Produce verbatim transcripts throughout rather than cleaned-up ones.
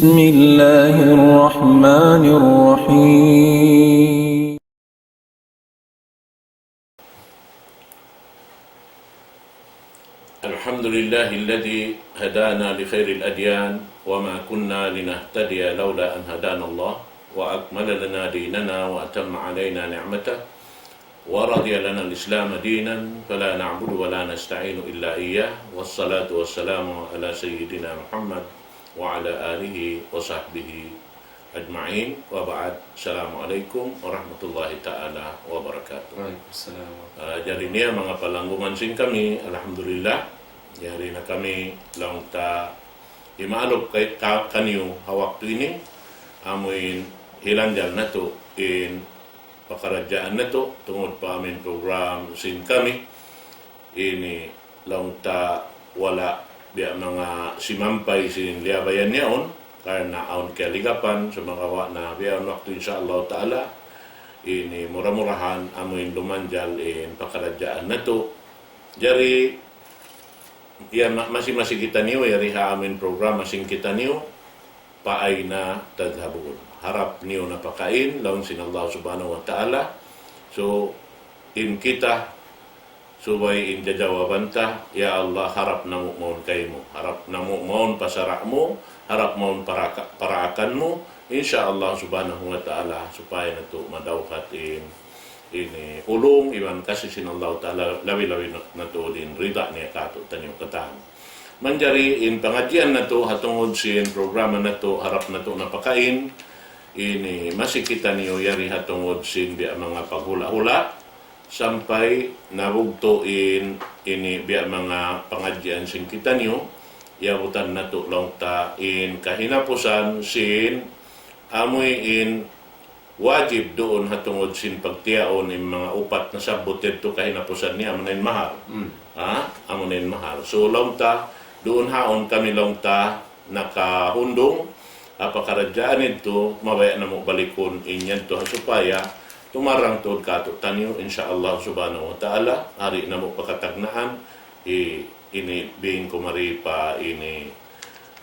بسم الله الرحمن الرحيم. الحمد لله الذي هدانا لخير الأديان وما كنا لنهتدي لولا أن هدانا الله وأكمل لنا ديننا وأتم علينا نعمته ورضي لنا الإسلام دينا فلا نعبد ولا نستعين إلا إياه والصلاة والسلام على سيدنا محمد وعلى آله وصحبه أجمعين وبعد. السلام عليكم ورحمة الله تعالى وبركاته. Waalaikumsalam. Ah, jari niya manga palanggungan sin kami, alhamdulillah. Jari na kami laung ta imalup kay ka-, kaniyu ha waktu ini, amuin hilanjal natu' in pakaradjaan natu', tungud pa amuin program sin kami, ini laung ta wala' biya' manga simampay sin liyabayan yaun, karna' awn kiyaligapan, sumagawa' na biya' awn waktu insya Allah ta'ala, ini mura-murahan amuin lumanjal in pakaradjaan natu'. Jari, ya, ma-, masi-masi kitaniyu, yari ha amuin program masi kitaniyu, فأين تذهبون. Harap niyu napakain, laung sin Allah Subhanahu wa Ta'ala. So, in kita, subay in jajawaban ta, ya Allah, harap namu' mawn kaymu. Harap namu' mawn pa sara' mu, harap mawn paraka-, paraakan mu. Insya Allah Subhanahu wa Ta'ala, supaya natu' madawhat in ini ulung iban kasi sin Allah Ta'ala, labi-labi na, natu' in rida niya kātu'niyu katan. Manjari in pangadjian natu' ha tungud sin programa natu' harap natu' napakain, ini masi kitaniyu yari ha tungud sin biya' manga paghula'-hula', sampay nabugtu' in ini biya' manga pangadjian sin kitaniyu, iyabutan natu' laung ta in kahinapusan sin amuin wajib duun ha tungud sin pagtiyaun in manga upat nasabbut yadtu kahinapusan niya, amuna in mahar. Hmm. Ha? Amuna in mahar. So, laung ta, duun haun kami laung ta nakahundung, ha pakaradjaan yadtu, mabaya' namu' balikun in yadtu ha supaya tumarang tuud kātu'niyu, insya Allah Subhanahu wa Ta'ala, ari namu' pakatagnaan, i-, ini biin ku mari pa ini,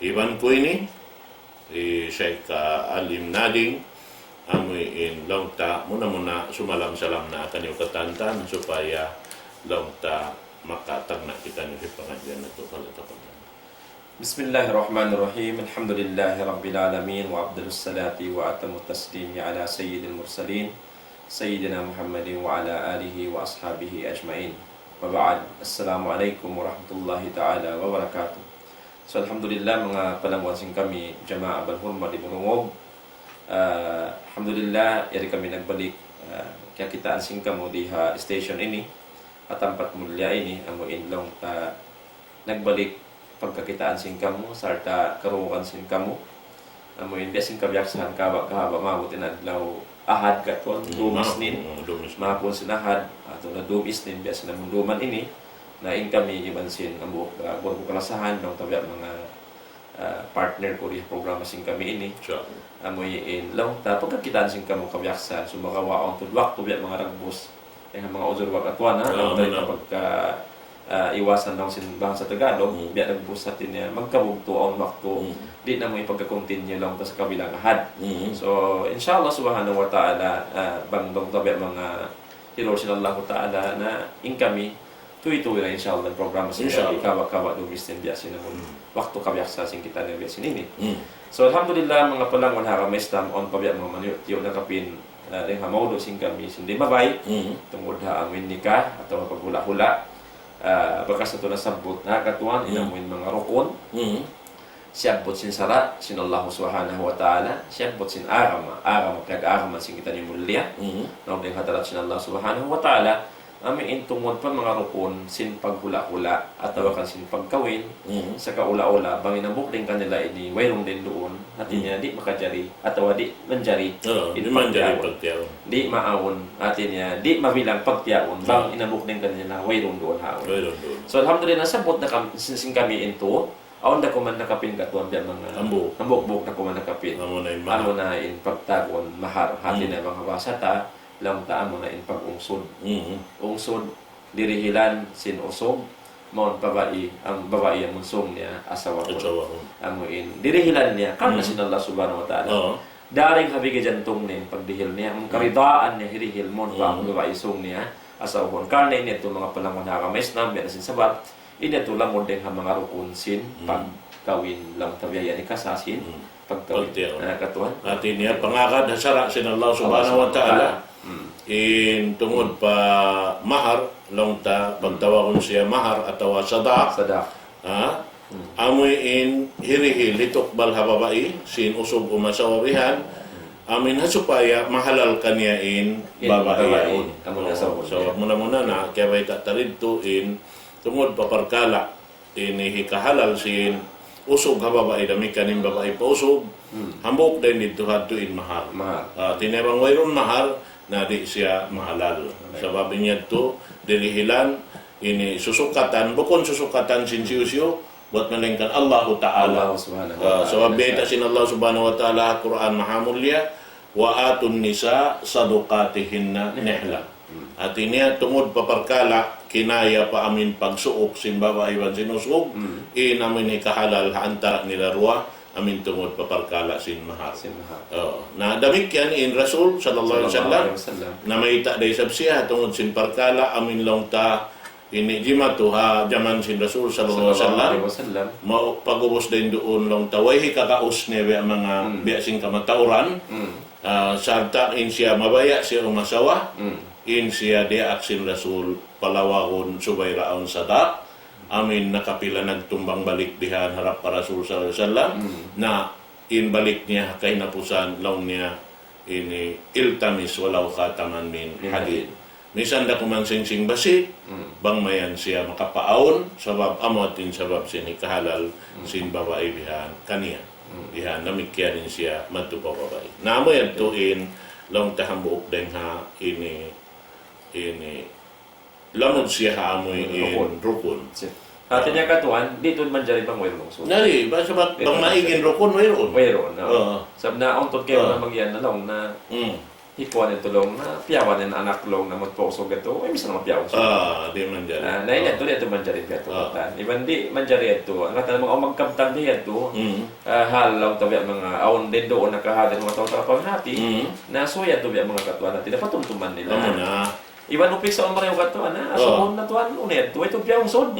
iban ku ini, hi Shaykh, ah, Alim Nading, amuin laung ta muna-muna sumalam-salam na kaniyu katan, supaya laung ta makatagna' kitaniyu sin pangadjian natu'. Fal-, tafadhal. بسم الله الرحمن الرحيم. الحمد لله رب العالمين، وأفضل الصلاة وأتم التسليم على سيد المرسلين سيدنا محمد وعلى آله وأصحابه أجمعين. وبعد. السلام عليكم ورحمة الله تعالى وبركاته. So, alhamdulillah, manga palangguan sin kami, jamaa bal hurma di Murungog. Ah, alhamdulillah, yari kami nagbalik, ah, kiyakitaan sin kamu di ha station ini, ha tampat mulliya ini, amu in laung ta nagbalik pagkakitaan sin kamu, sarta' karungugan sin kamu. Amu in biya' sin kabiyaksahan kahaba'-kahaba' maabut in adlaw Ahad katan, hmm, dum Isnin. Hmm, dum Isnin. Mahapun sin Ahad, atawa na dum Isnin, biya' sin amun duman ini. Na in kami iban sin hambuuk, ah, grupu kalasahan, laung ta biya' manga, ah, partner ku di programa sin kami ini. Insya Allah. Amu in laung ta pagkakitaan sin kamu kabiyaksahan, sumagawa' awn tuud waktu biya' manga dagbus. Eh, manga uzur waktu na, ah, laung ta muna. Pagka, ah, iwasan laung sin bahasa Tagalog, hmm, biya' dagbus hati niya, magkabugtu' awn waktu, hmm, di' namu' ipagka-continue laung ta sakabilang Ahad. Hmm. So, insya Allah Subhanahu wa Ta'ala, ah, bang laung ta biya' manga tirul sin Allah Ta'ala na in kami, tuy-tuy na insya Allah in programa sin, insya Allah, kahaba'-kahaba' dum Isnin biya' sin amun, hmm, waktu kabiyaksa sin kitaniyu biya' sin ini. Hmm. So, alhamdulillah, manga palangguan ha agama Islam, awn pa biya' manga maniyu'-tiyu' na kapin, ah, dayn ha mawdu' sin kami sin limabay, mm, tungud ha amuin nikah atawa paghula'-hula', ah, bakas natu' nasabbut na katan, mm, in amuin manga rukun, mm, siyabbut sin sara' sin Allah Subhanahu wa Ta'ala, siyabbut sin agama, agama, piyag-agama sin kitaniyu mulliya, mm, na dayn ha hadarat sin Allah Subhanahu wa Ta'ala, amuin tungud pa manga rukun sin paghula'-hula' atawa kan sin pagkawin, mm, sakaula-ula, bang in hambuuk dayn kanila ini wayruun dayn duun, hati niya, mm, di' makajari, atawa di' manjari, oo, in di' manjari pagtiyaun. Pagtiyaun. Di' maawn, hati niya, di' mabilang pagtiyaun, oo, bang in hambuuk dayn kanila wayruun duun haun. Wayruun duun. So, alhamdulillah, nasabbut na kam-, sin, sin kami in tu, awn da kuman nakapin katan biya' manga hambuuk. Hambuuk-buuk da kuman nakapin. Amuna in mahar. Amuna in pagtawagun mahar, hati niya, mm, manga bahasa ta, laung ta amuna in pag-ungsud. Mm. Ungsud, dirihilan sin usug, mawn babai, amu in babai amun sūng niya, asawahun. Asawahun. Amu in dirihilan niya, karna' sin Allah Subhanahu wa Ta'ala. Oo. Dayn ha biga jantung niya in pagdihil niya, amu in karidaan niya hirihil mawn pa amun babai sūng niya, asawahun. Karna' ini yadtu manga palangun ha agama Islam, biya' na sin sabab, ini yadtu lamud dayn ha manga rukun sin pagkawin, lamud ta biya' yan in kasa sin pagkawin. Pagtiyaun. Ah, katuan. Hati niya, pangagad ha sara' sin Allah Subhanahu wa Ta'ala. In tungud pa mahar, laung ta, pagtawagun siya mahar atawa sadaq. Sadaq. Ha? Amu in hirihil hitukbal ha babai, sin usug umasawa bihan. Amu in ha supaya mahalal kaniya in babai yaun. Amu in asawa. Sabab muna-muna na, kiyabayta' ta didtu in tungud pa parkala' ini hikahalal sin usug ha babai, damikkiyan in babai pa usug, hambuuk dayn didtu hadtu in mahar. Mahar. Ah, hati niya bang wayruun mahar, na di' siya mahalal. Sabab in yadtu, dirihilan, ini susukatan, bukun susukatan sin hisiyu-siyu, bat malaingkan Allahu Ta'ala. Allah Subhanahu wa Ta'ala. Ah, sabab bayta' sin Allah Subhanahu wa Ta'ala, Qur'an Mahamulliya, وَآتُوا النِّسَاءَ صَدُقَاتِهِنَّ نِحْلَةً. Hati niya, tungud pa parkala', kinaya pa amu in pagsuuk sin babai iban sin usug, in amu in hikahalal ha antara' nila duwa, amu in tungud pa parkala' sin mahar. Sin mahar. Oh, na damikkiyan in Rasul sallallahu alayhi wasallam, namayta' da isab siya tungud sin parkala', amu in laung ta, ini jimatu ha jaman sin Rasul sallallahu alayhi wasallam. Mau pag'ubus dayn duun laung ta, way hikakaus niya biya' manga, biya' sin kamatauran. Ah, sarta' in siya mabaya' siya umasawa, in siya diyaak sin Rasul palawagun subay da awn sadaq, amu in nakapila nagtumbang balik bihan harap pa Rasul sallallahu alayhi wasallam, na in balik niya kahinapusan laung niya ini, التمس ولو خاتما من حديد. Misan da kuman singsing basi', bang mayan siya makapaawn, sabab amu in sabab sin hikahalal sin babai bihan kaniya. Bihan damikkiyan in siya madtu pa babai. Na amu yadtu in laung ta hambuuk dayn ha ini, ini lamud siya ha amu in rukun. Hati niya katuan, di' tuud manjari bang wayruun usug. Nari, bang sabab bang maig in rukun, wayruun. Wayruun, no. Oo. Sabab na, untut kayu na magiyan na laung na, hikuan in tulung na, piyawan in anak laung na mut pa usug yadtu, eh, misan na mapiyawan usug. Ah, di' manjari. Ah, na ini yadtu, di' yadtu manjari yadtu. Iban di' manjari yadtu. Ang katan manga magkabtang di' yadtu, ah, hal laung ta biya' manga awn dayn duun nakahadir manga tau-tau panghati, na subay yadtu biya' manga katuan hati, na patumtuman nila. Amu na. Iban upisa umari yung katuan, ha? Asubuhun na tuan, unu yan, tuway tuud piyaungsud.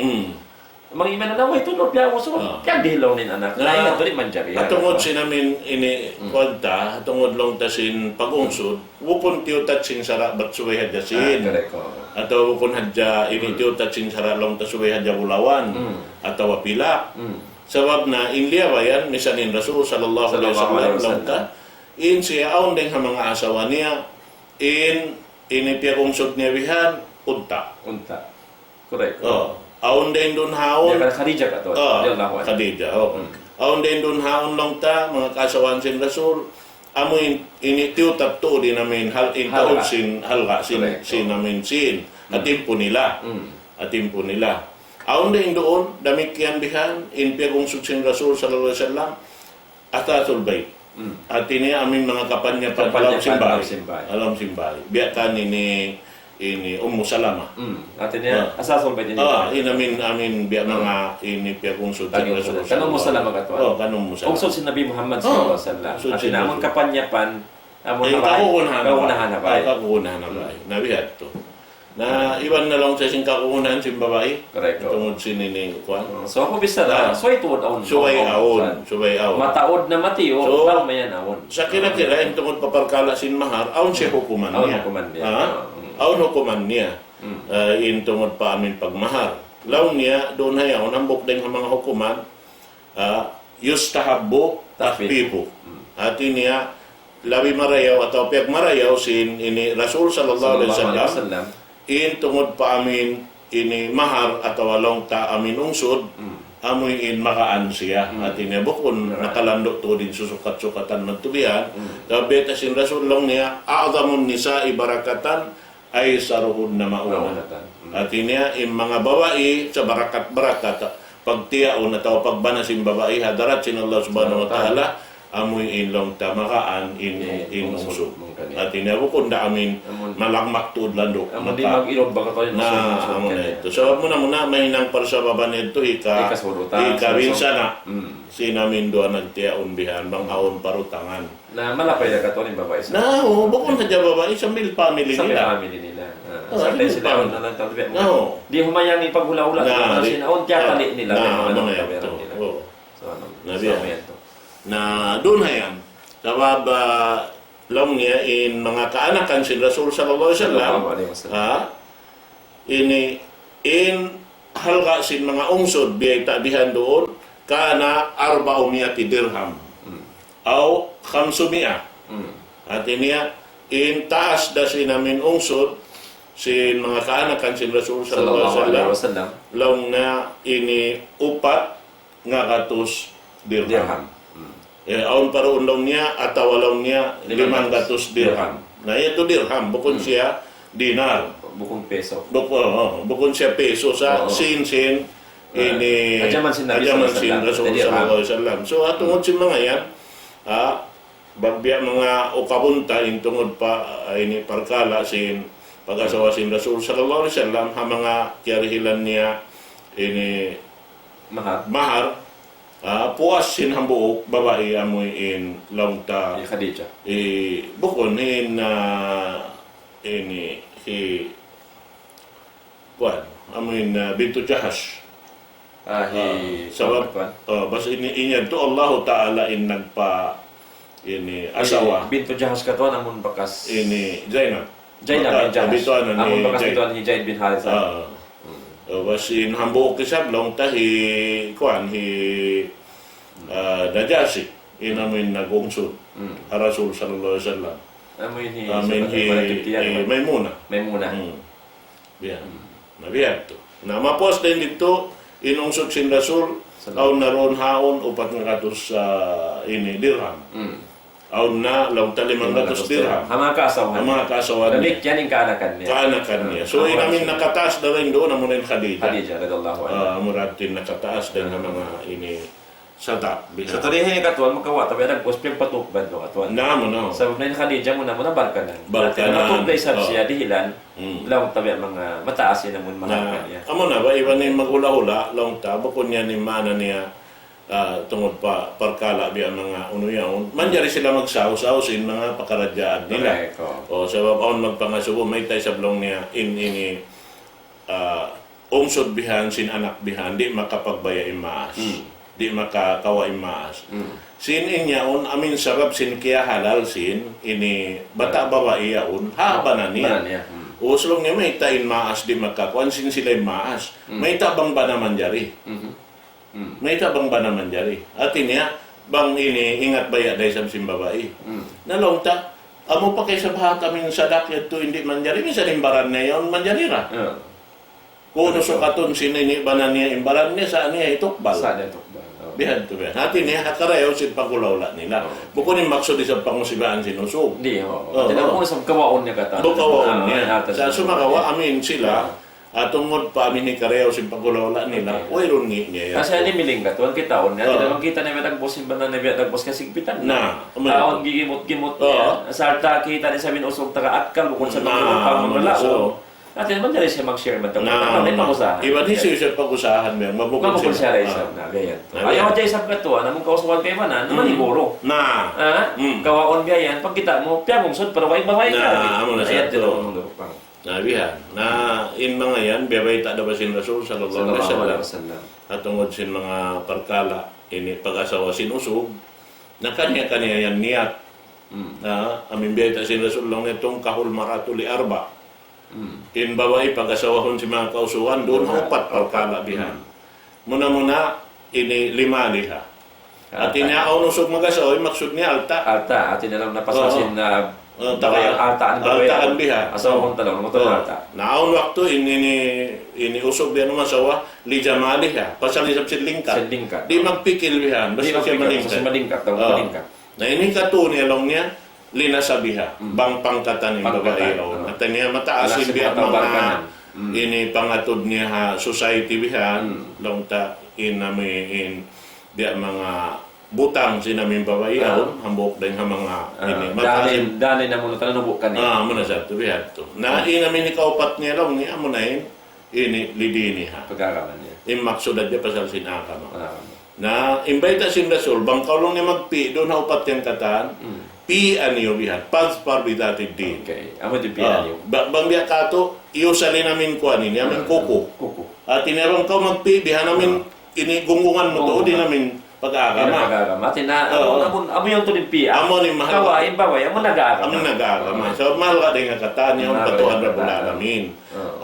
Mangiman na, way tuud piyaungsud. Kaya dihilaw in anak. Na, na, yan, tuud manjari. At tungud sin amin ini, kuwan ta, tungud laung ta sin pag-ungsud, bukun tiyutat sin sara' bat subay hadja sin. Ah, correct, oo. Atawa bukun hadja ini tiyutat sin sara' laung ta subay hadja bulawan. Atawa pilak. Sabab na in liyabayan, misan in Rasul sallallahu alayhi wasallam, laung ta, in siya awn dayn ha manga asawa niya, in ini piyag-ungsud niya bihan, unta'. Unta'. Correct. Oh, awn dayn duun ha awn. Biya' kan Khadijah katu', radiyallahu anha. Khadijah, oh. Awn dayn duun ha awn laung ta, manga kaasawaan sin Rasul. Amu in, ini tiyutat tuud in amin, hal-, in taud sin halga' sin, sin amin sin. Ha timpu nila. Ha timpu nila. Awn dayn duun, damikkiyan bihan, in piyag-ungsud sin Rasul sallallahu alayhi wasallam. Athathul bayt. Hati niya amin manga kapanyapan ha lawm sin bay. Ha lawm sin bay. Biya' kan ini, ini Ummu Salama. Hati niya, athathul bayt ini. Ah, in amin, amin biya' manga ini piyag-ungsud sin Rasul. Kan Ummu Salama katu'. Oh, kan Ummu Salama. Ungsud sin Nabi Muhammad sallallahu alayhi wasallam. Hati niya amun kapanyapan, amun kagunahan ha bay. Kagunahan ha bay. Na biya' hādtu. Na iban na laung sa sin kagunahan sin babai. Correct. Tungud sin ini kuwan. So, aku bisa da, subay tuud awn. Subay awn, subay awn. Mataud na matiyu', so, bang mayan awn. Sa kira-kira, in tungud pa parkala' sin mahar, awn siya hukuman niya. Awn hukuman niya. Ha? Awn hukuman niya. Eh, in tungud pa amin pagmahar. Laung niya, duun ha yaun, hambuuk dayn ha manga hukuman, ah, yustahabbu takhfifu. Hati niya, labi marayaw atawa piyagmarayaw sin ini Rasul sallallahu alayhi wasallam, in tungud pa amin ini mahar atawa laung ta amin ungsud, amu in magaan siya. Hati niya, bukun nakalandu' tuud in susukat-sukatan madtu bihan. Sabab bayta' sin Rasul laung niya, أعظم النساء بركة أيسرهن مؤونة. Hati niya, in manga babai sa barakat-barakat, pagtiyaun atawa pagbana sin babai ha hadarat sin Allah Subhanahu wa Ta'ala, amuin laung ta makaan in, in ungsud. Hati niya bukun da amuin malagmak tuud landu'. Amu di' mag-ilog baga kaw in ungsud, ungsud kaniya. Sabab muna-muna, mahinang parsababan yadtu hika, hika binsana'. Sin amuin duwa nagtiyaun bihan, bang awn parutangan. Na, malapay da katuan in babai sa. Na, oo, bukun hadja babai, sambil family nila. Sambil family nila. Ah, sambil family. Di' humayang ipaghula'-hula' na, di' sin awn tiyatali' nila. Na, amu na yan. Na, duun ha yan. Sabab, ah, laung niya in manga kaanakan sin Rasul sallallahu alayhi wasallam. Sallallahu alayhi wasallam. Ha? Ini, in halga' sin manga ungsud, biyayta' bihan duun, kana arba'u mi'ati dirham. Hmm. Aw khamsu mi'a. Hmm. Hati niya, in taas da sin amuin ungsud, sin manga kaanakan sin Rasul sallallahu alayhi wasallam, laung niya ini upat ngagatus dirham. Dirham. Hmm. Eh, awn pa duun laung niya, atawa laung niya, limanggatus dirham. Na, yadtu dirham, bukun siya dinar. Bukun peso. Bukun, oh, bukun siya peso sa, sin, sin, ini, ha jaman sin Nabi sallallahu alayhi wasallam. So, ha tungud sin manga yan, ah, bang biya' manga ukabun ta in tungud pa, ah, ini parkala' sin pag-asawa sin Rasul sallallahu alayhi wasallam, ha manga kiyarihilan niya ini mahar. Mahar, ah, puas sin hambuuk babai amuin laung ta. Hi Khadijah. Bukun in, ah, ini, hi, kuwan, amuin, ah, bintu Jahash. Ah, hi, sabab, kuwan. Ah, bas ini, in yadtu Allahu Ta'ala in nagpa, ini, asawa. Bintu Jahash katuan amun bakas. Ini, Zainab. Zainab bin Jahash. Amun bakas bituan hi Zaid bin Haritha. Ah. Hmm. Bas in hambuuk isab laung ta hi, kuwan, hi, ah, Najashi. In amuin nag-ungsud. Hmm. Ha Rasul sallallahu alayhi wasallam. Amuin hi, amuin hi, hi Maymuna. Maymuna. Hmm. Biya'. Hmm. Na biya' tu. Na mapuas dayn didtu, in ungsud sin Rasul, awn na duun haun, upat ngagatus, ah, ini, dirham. Hmm. Awn na laung ta limanggatus dirham. Ha manga kaasawahan. Ha manga kaasawahan. Damikkiyan in kaanakan niya. Kaanakan niya. So, in amuin nakataas dayn duun, amuna in Khadijah. Khadijah radiyallahu anha. Ah, amura in nakataas dayn ha manga ini sata'. Sa tadi ini katuan, makawa' ta biya' dagbus piyagpatukban tu katuan. Na, amuna. Sabab na in Khadijah muna-muna barkanan. Barkanan. Matuk da isab siya dihilan. Hmm. Laung ta biya' manga mataas in amun mahal kaniya. Amuna ba, iban in maghula'-hula', laung ta, bukun yan in maana niya, ah, tungud pa parkala' biya' manga unu yaun. Manjari sila magsaus-saus in manga pakaradjaan nila. Correct, oh. O, sabab awn magpangasubu, mayta' isab laung niya, in ini, ah, ungsud bihan sin anak bihan, di' makapagbaya' in maas. Hmm. Di' makakawa' in maas. Hmm. Sin in yaun, amuin sabab sin kiyahalal sin, ini bata' babai yaun, ha bana niya. Bana niya, hmm. Ubus laung niya, mayta' in maas di' makakuan sin sila in maas. Hmm. Mayta' bang bana manjari. Hmm. Hmm. Mayta' bang bana manjari. Hati niya, bang ini ingat baya' da isab sin babai. Hmm. Na laung ta, amu pa kay sabab ha kami sadaq yadtu in di' manjari, minsan in baran niya yaun manjari ra. Yeah. Kunu' sukatun sin ini bana niya in baran niya, sa' niya hitukbal. Sa' niya hitukbal, oh. Bihan tu bihan. Hati niya, ha karayaw sin paghula'-hula' nila. Oh. Bukun in maksud isab pangusibaan sin usug. Di', oh. Oh, hati niya, oh. Kunu' isab kawaun niya katan. Bukun kawaun niya. Sa' sumagawa' amin sila, ah, tungud pa amin hi karayaw sin paghula'-hula' nila. Okay. Wayruun ngi' niya yan. Kasi ini miling katan, kitaun niya. Oh. Di' naman kita' niya dagbus sin bana niya dagbus kasigpitan. Na, amin. Taun gigimut-gimut niya. Oh. Sarta' kita' niya sa' min usug taga akkal, bukun sa' min usug. Hati niya, manjari siya mag-share man. Na, na. Iban hisiyu siya pag-usahan niya, mabukun siya. Mabukun siya ra isab, na, biya' yan. Na, biya' yan. Ayaw hadja isab katuan, amun kausugan kaibanan, na maniguro. Na. Ha? Hmm. Kawaun biya' yan, pagkita' mu, piyamungsud, pero way babai ka. Na, amu na siya. Ayat dito, amu na pang. Na, biya' yan. Na, in manga yan, biya' bayta' da ba sin Rasul, sallallahu alayhi wasallam. Ha tungud sin manga parkala', ini pag-asawa sin usug, na kaniya-kaniya yan niyat. Hmm. Na, amin biyayta' sin Rasul laung niya, تنكح المرأة لأربع. Hmm. In babai pag-asawahun sin manga kausugan, duun ha upat parkala' bihan. Hmm. Muna-muna, ini لمالها. Hati niya, awn usug mag-asawa, in maksud niya alta'. Alta', hati niya laung niya pasal sin, ah, altaan bihan. Asawahun ta laung, muna alta'. Na awn waktu in, ini, ini usug bihan umasawa, لجمالها. Pasal isab sin lingkat. Sin lingkat. Di' magpikil bihan, basta siya malingkat. Basta malingkat, laung malingkat. Na ini katu' niya laung niya, لنسبها, bang pangkatan in babai yaun. Hati niya mataas in biya' manga ini pangatud niya ha society bihan, laung ta in amuin biya' manga butang sin amin babai, ah, yaun, hambuuk dayn ha manga ini. Mataas in, dani na muna tanan nubu kani. Ah, muna sa tu, biya' tu. Na, in amin hikaupat niya laung niya, amuna in, ini, lidiniha. Pag-agama niya. In maksud niya pasal sin agama. Ah. Na, in bayta' sin Rasul, bang kaw laung niya magpi' duun ha upat yan katan, pi'an niyu bihan, فاظفر بذات الدين. Okay. Amu di pi'an niyu. Ba-, bang biya' katu', iyusal in amin kuwan ini, amin kuku. Kuku. Hati niya bang kaw magpi' bihan amin, ini gunggungan mu tuud in amin pag-agama. Pag-agama. Hati na, amu, amu, amu yan tuud in pi'an. Amu in mahal. Kaw, in babai, amu nag-agama. Amu nag-agama. So, mahal ka dayn ha katan niya, amu pa Tuhan Rabbul Alamin.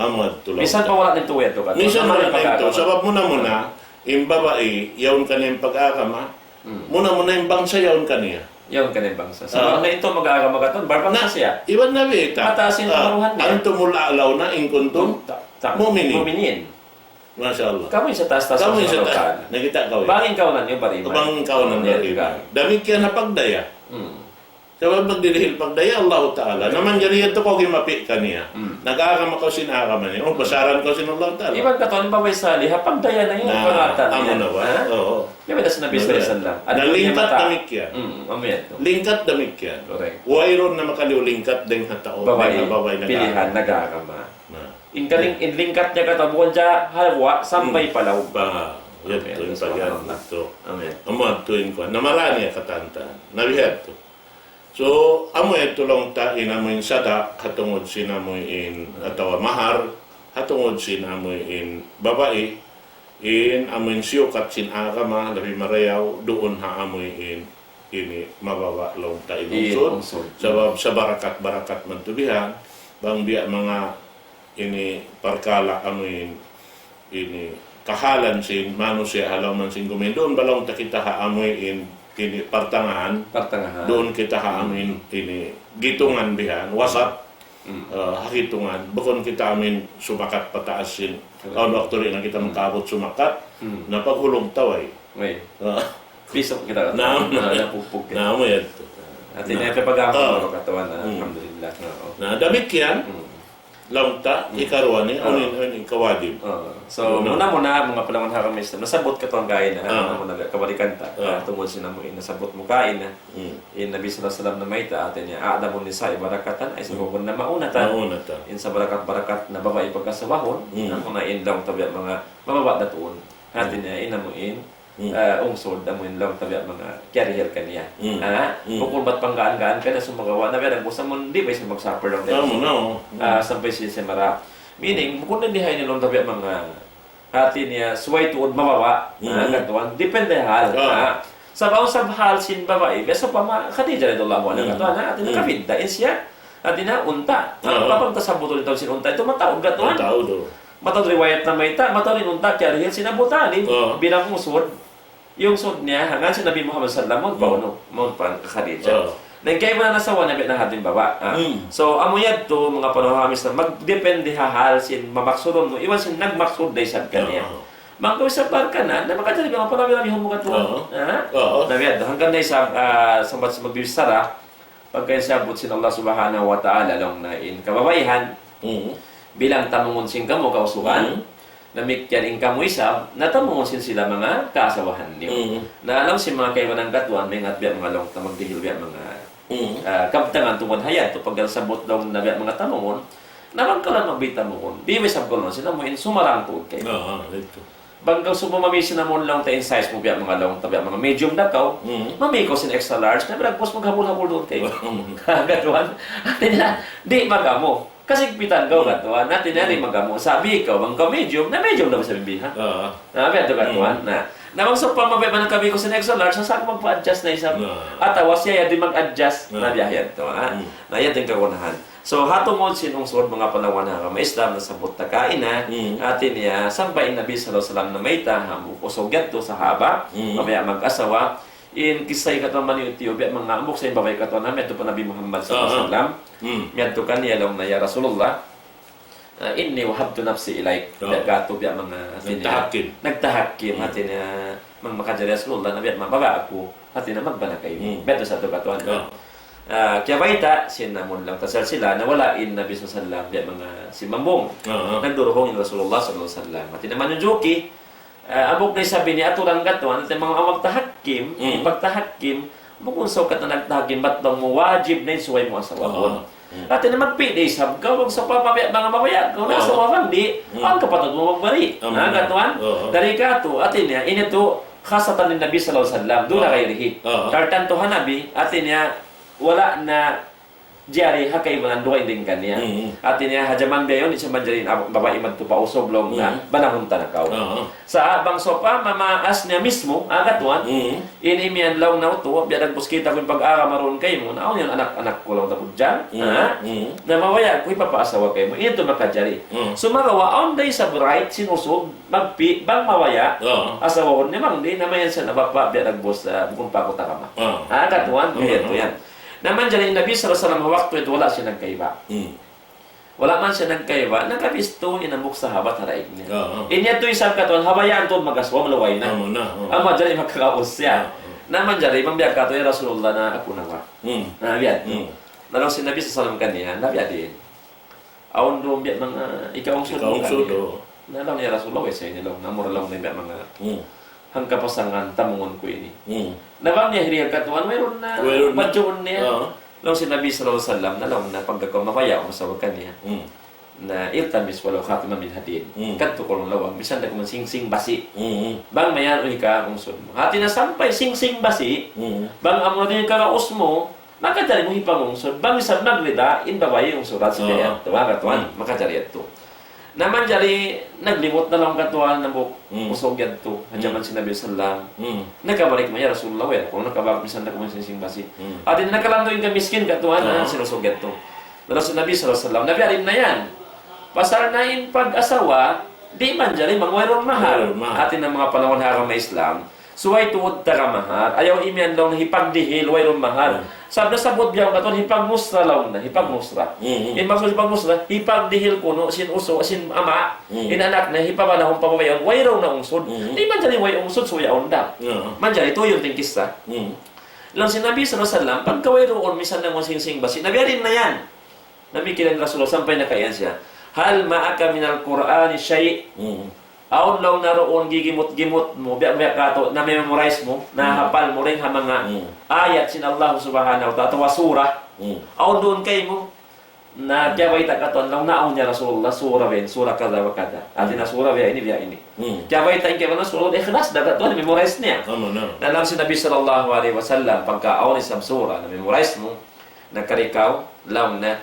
Amu tuud. Misan pa wala' na in tuud yan tu, katan. Misan wala' na in tuud. Sabab muna-muna, in babai, yaun kaniya in pag-agama, muna-muna in bangsa yaun kaniya. Yaun kaniya in bangsa. Sabab na in tuud mag-agama katan, barbangsa siya. Iban Nabi ta. Mataas in karuhan niya. أنتم الأعلون إن كنتم مؤمنين. Masha Allah. Kamu in sa taas-taas. Kamu in sa taas. Nakita' kaw yan. Bang in kawnan niyu bariman. Bang in kawnan niyu bariman. Damikkiyan ha pagdaya. Sabab magdihil pagdaya Allah Ta'ala. Na manjari yadtu kaw gimapi' kaniya. Nag-agama kaw sin agama niya. O, basaran kaw sin Allah Ta'ala. Iban katan in babai saliha, pagdaya na yan, pangatan niya. Amu na ba? Oo. Di ba, tas Nabi sallallahu alayhi wasallam. Na lingkat damikkiyan. Amu yan tu. Lingkat damikkiyan. Correct. Wayruun na makaliyu lingkat dayn ha tau. Babai, dayn ha babai pilihan, nag-agama. Na. In kaling-, in lingkat niya katan bukun hadja ha lawm, sampay pa lawm. Amu yan tu, in pagyan tu. Amu yan. Amu yan tu in kuwan. Na marā niya katantan. Na biya' tu. So, amu yadtu laung ta in amu in sadaq, ha tungud sin amu in, atawa mahar, ha tungud sin amu in babai, in amu in siyukat sin agama, labi marayaw, duun ha amu in, ini mababa' laung ta in ungsud. Sabab sa barakat-barakat man tu bihan, bang biya' manga ini parkala' amu in, ini kahalan sin manusiya' ha lawm sin gumi. Duun ba laung ta kita ha amu in, ini partangahan. Partangahan. Duun kita ha amu in, ini gitungan bihan, wasat. Ah, ha gitungan. Bukun kita amu in sumakat pataas sin. Correct. Awn waktu di' na kita makaabut sumakat. Na paghulug ta way. Way. Ah. Pisok kita. Naam. Ah, napugpug kita. Naam, yan tu. Hati niya, pag-agama, katuan, alhamdulillah. Oo. Na damikkiyan, laung ta, ikaruwa niya, awn in, awn in kawajib. Oo. So, muna-muna, manga palangga' ha agama Islam, nasabbut katuan kaina, muna-muna, kabalikan ta, tungud sin amu in nasabbut mu kaina. In Nabi sallallahu alayhi wasallam namayta', hati niya, أعظم النساء بركة, ay sa bukun na mauna ta. Mauna ta. In sa barakat-barakat na babai pagkasawahun, amuna in laung ta biya' manga mababa' da tuud. Hati niya, in amu in, ah, ungsud, amu in laung ta biya' manga kiyarihil kaniya. Ah, bukun bat panggaan-gaan kaniya, sumagawa' na biya' nagbusa mun, di' ba siya mag-suffer laung ta. Ah, sampay siya, siya mara. Meaning, bukun na di' ha ini laung ta biya' manga, hati niya, subay tuud mababa'. Ah, katuan, depende hal. Ah. Sa' bang sab hal sin babai, biya' sawpama Khadijah radiyallahu anha, katuan, hati niya, kabidda' in siya. Hati niya, unta. Ah, papang tasabutun in tau sin unta, itu mataud, katuan. Mataud, oh. Mataud riwayat namayta', mataud in unta, kiyarihil sin Abu Talib, bilang ungsud. Ungsud niya, hangkan sin Nabi Muhammad sallallahu alayhi wasallam, mawn pa unu, mawn pa Khadijah. Na in kaibanan asawa niya, biya' na hati in baba'. Ah. So, amu yadtu, manga palangga' ha agama Islam, magdepende ha hal sin mamaksudun mu, iban sin nagmaksud da isab kaniya. Bang kaw isab barkanan, na makajari manga palangga' ha agama mu katuan. Na biya' yadtu, hangkan na isab, ah, sambat sa magbichara, pagka siyabbut sin Allah Subhanahu wa Ta'ala laung niya in kababaihan, bilang tamungun sin kamu kausugan, damikkiyan in kamu isab, na tamungun sin sila manga kaasawahan niyu. Na laung sin manga kaibanan katuan, maingat biya' manga laung ta magdihil biya' manga, ah, kabtangan tungud ha yadtu, pagka sabbut laung niya biya' manga tamungun, na bang kaw laung magbichara tamungun, biya' isab kaw laung sin amu in sumarang tuud kaymu. Ah, ah, itu. Bang kaw sumumami sin amu in laung ta in size mu biya' manga laung ta biya' manga medium da kaw, mami kaw sin extra large, na bilang pus maghabul-habul duun kaymu. Katuan. Hati niya, di' mag-amu. Kasigpitan kaw, katuan. Hati niya, di' mag-amu. Sa' biya' kaw, bang kaw medium, na medium na isab in bihan. Ah. Na, biya' yadtu, katuan. Na, na bang sawpama biya' man kami kaw sin extra large, sa' aku magpa-adjust na isab. Atawa siya yan di' mag-adjust, na biya' yadtu, ha? Na, yadtu in kagunahan. So, ha tungud sin ungsud manga palangga' ha agama Islam nasabbut ta kaina, hati niya, sampay in Nabi sallallahu alayhi wasallam namayta', hambuuk usug yadtu sahaba, mabaya' mag-asawa, in kissa katuan maniyu-tiyu, biya' manga hambuuk sa in babai katuan, miyadtu pa Nabi Muhammad sallallahu alayhi wasallam, miyadtu kaniya laung niya, "Ya Rasulullah, ah, إني وهبت نفسي إليك." Biya' katu', biya' manga, hati niya, nagtahakkim. Nagtahakkim, hati niya, bang makajari Rasulullah, na biya' manga baba' aku, hati niya magbana kaymu. Biya' tu sa tu katuan. Ah, kiyabayta', sin amun laung ta salsila, na wala' in Nabi sallallahu alayhi wasallam, biya' manga simambung. Nagduruhung in Rasulullah sallallahu alayhi wasallam. Hati niya manunjuki, Ah, amu na isab ini aturan katuan, hati niya bang awn magtahakim, Mm. pagtahakim, bukun sa katan nagtahakim, bat bang mu wajib na in subay mu asawa. Oo. Mm. Hati niya magpi' da isab kaw, bang sa pa mabiya', bang mabaya' kaw na Oo. asawa, bang di', Mm. awn kapatut mu magbari'. Amu na. Katuan? Oo. Dayn katu', hati niya, ini tuud, khasatan lin Nabi sallallahu alayhi wasallam, duna Oo. ghayrihi. Oo. Tartantu ha Nabi, hati niya, wala' na jari ha kaibanan dugaing dayn kaniya. Mm. Hati niya, ha jaman bihaun, di' sa manjari in ab-, babai madtu pa usug laung niya, Mm. banahun ta na kaw. Oo. Sa' bang sawpama maas niya mismo, ah, katuan, Mm. in imiyan laung niya utu', biya' dagbus kita ku in pag-agama duun kaymu, na awn yan anak-anak ku laung ta budjang, Mm. ha? Mm. Na mabaya' ku hipapaasawa kaymu, ini tuud makajari. Mm. Sumagawa', awn da isab right sin usug, magpi', bang mabaya', Oo. asawahun niya bang di', na mayan siya na bapa', biya' dagbus, ah, bukun pa aku tagama. Oo. Ah, katuan, Oo. biya' yadtu yan. Na manjari in Nabi sallallahu alayhi wasallam, waktu yadtu wala' siya nagkaiba. Hmm. Wala' man siya nagkaiba, nakabistu in hambuuk sahabat ha daig niya. Oo. In yadtu isab katuan, ha bayaan tuud mag-asawa, maluway na. Amu na, oo. Amu manjari makakaus siya. Oo. Na manjari, bang biya' katu', "Ya Rasulullah, na aku na ba?" Hmm. Na biya' yadtu. Hmm. Na laung sin Nabi sallallahu alayhi wasallam kaniya, na biya' diin. Awn duun biya' manga ikaungsud. Ikaungsud, kaniya. Oo. Na laung niya, "Ya Rasulullah, way sa ini laung, amura laung na biya' manga Hmm. hangkapasangan tamungun ku ini." Hmm. Na bang niya hiriya katuan, wayruun na, Wayruun na. Badjuun niya. Oo. Laung sin Nabi sallallahu alayhi wasallam, na laung niya, pagka kaw mabaya' mu asawa kaniya. Hmm. Na iltamis walaw khataman min hadid. Hmm. Kadtu kaw laung lawang, misan da kuman singsing basi. Hmm. Bang mayan u hikaungsud mu. Hati niya sampay singsing basi, Hmm. bang amu na in hikaus mu, makajari mu hipangungsud, bang isab nagrida in babai ungsudan sin Oo. yadtu, ha, katuan, Hmm. makajari yadtu. Na manjari naglimut na laung katuan, hambuuk Hmm. usug yadtu, ha Hmm. jaman sin Nabi sallam. Hmm. Nakabalik man, "Ya Rasulullah, way aku nakabalik, misan da kuman singsing basi." Hmm. Hati niya nakalandu' in kamiskin katuan, Oo. ha, sin usug yadtu. Laung sin Nabi sallallahu alayhi wasallam, na biya' diin na yan. Pasal na in pag-asawa, di' manjari bang wayruun mahar. Wayruun mahar. Hati niya manga panagnaan ha agama Islam, subay tuud taga mahar. Ayaw imiyan laung hipagdihil, wayruun mahar. Hmm. Sabab nasabbut biya' katuan, hipagmusra laung niya, hipagmusra. Hmm, hmm. In maksud hipagmusra, hipagdihil kunu' sin usu', sin ama', Hmm. in anak niya, hipabanahun pa babai yaun, wayruun na ungsud. Hmm. Di' manjari way ungsud, subay awn da. Yeah. Manjari tuyun in kissa. Hmm. Laung sin Nabi sallallahu alayhi wasallam, pagka wayruun, misan da kuman singsing basi, na biya' diin na yan. Namikil in Rasulullah sampay nakaiyan siya, "Hal ma'aka minal Qur'ani shay'?" Hmm. Awn laung niya duun gigimut-gimut mu, biya', biya' katu', na-memorize mu, na Hmm. hapal mu dayn ha manga Hmm. ayat sin Allah subhanahu wa ta'ala, atawa surah. Hmm. Awn duun kaymu, na Hmm. kiyabayta' katuan laung niya, awn ya Rasulullah, surah biya' ini, surah kada wa kada. Hati niya Hmm. surah biya' ini, biya' ini. Hmm. Kiyabayta' in kaibanan, surah Ikhlas, da katuan, memorize niya. Amu na. Na laung sin Nabi sallallahu alayhi wasallam, pagka awn isab surah na memorize mu, na karikaw, laung niya,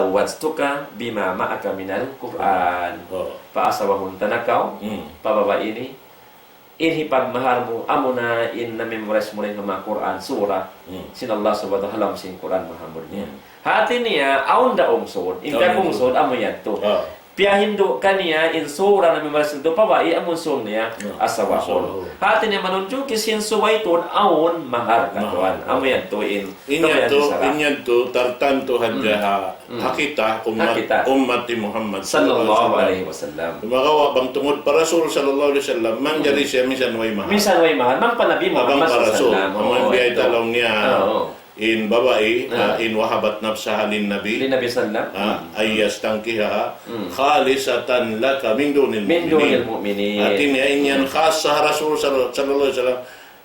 "Zawwajtuka bima ma'aka minal Qur'an." Oh. Paasawahun ta na kaw, Hmm. pa babai ini, in hipagmahar mu, amuna in na-memorize mu dayn ha manga Qur'an, surah, Hmm. sin Allah subhanahu wa ta'ala, sin Qur'an Muhammad niya. Hmm. Hati niya, awn da ungsud, in Awn da pag-ungsud, ungsud. Amu yadtu. Oh. Piyahindu' kaniya in surah na memorize yadtu pa babai, amun sūng niya, Yeah. asawahun. Asawahun. Hati niya manunjuki sin subay tuud awn mahar katuan. Mahar. Amu yadtu in, In yadtu, in yadtu, tartantu hadja Hmm. ha, Hmm. ha kita, ummat, Ha kita. ummat hi Muhammad Sallallahu alayhi wasallam. Sumagawa' bang tungud pa Rasul sallallahu alayhi wasallam, manjari Hmm. siya misan way mahar. Misan way mahar, bang pa Nabi Muhammad sallallahu alayhi wasallam. Bang pa Rasul, amun biya' ita laung niya. Oo. In babai, Ah. ah, in wahabat nafsaha lin Nabi. Lin Nabi sallam. Ah, Hmm. an yastankihaha Hmm. khalisatan laka min dunil Min mu'minin. dunil mu'minin. Hati niya, in yan Hmm. khas ha Rasul sal-, sallallahu alayhi wasallam.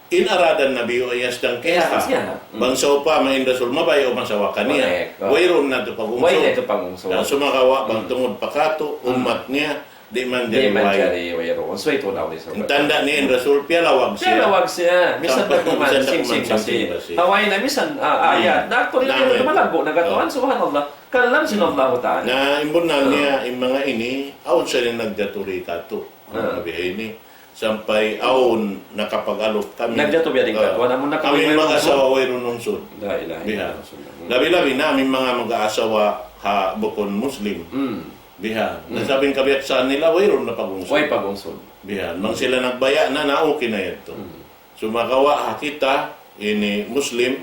In arada Nabi an yastankihaha. Yastankihaha. Hmm. Bang sawpama in Rasul mabaya' umasawa kaniya. Correct. Oh. Wayruun na tuud pag-ungsud. Wayruun na tuud pag-ungsud. Na sumagawa', bang Hmm. tungud pa katu', Hmm. ummat niya, di' manjari Di' way. manjari wayruun. So, ito daw di' sa In tanda' niya in Rasul, piyalawag siya. Piyalawag siya. Misan Sampai da kuman, misan da kuman singsing basi. singsing basi. Haway na misan, ah, Hmm. ayat. Na, actually, Na, na, may malaggu' na katuan, Oh. subhanallah. Kalam sin Hmm. Allahu Ta'ala. Na, in bunnal Hmm. niya, in manga ini, awn siya in nagjatu di katu'. Ah. Manga biya' ini. Sampay awn nakapag-alup kami. Nagjatu biya' diin Ah. katuan, amun na kami Kami may mag-asawa ungsud. Wayruun ungsud. La ilaha Biha. illallah. Hmm. Labi-labi na, amun manga mag-asawa ha bukun Muslim. Hmm. Bihan. Hmm. Na sabab in kabiyaksahan nila, wayruun na pag-ungsud. Way pag-ungsud. Bihan. Bang sila nagbaya' na, na okay na yadtu. Hmm. Sumagawa' ha kita, ini Muslim,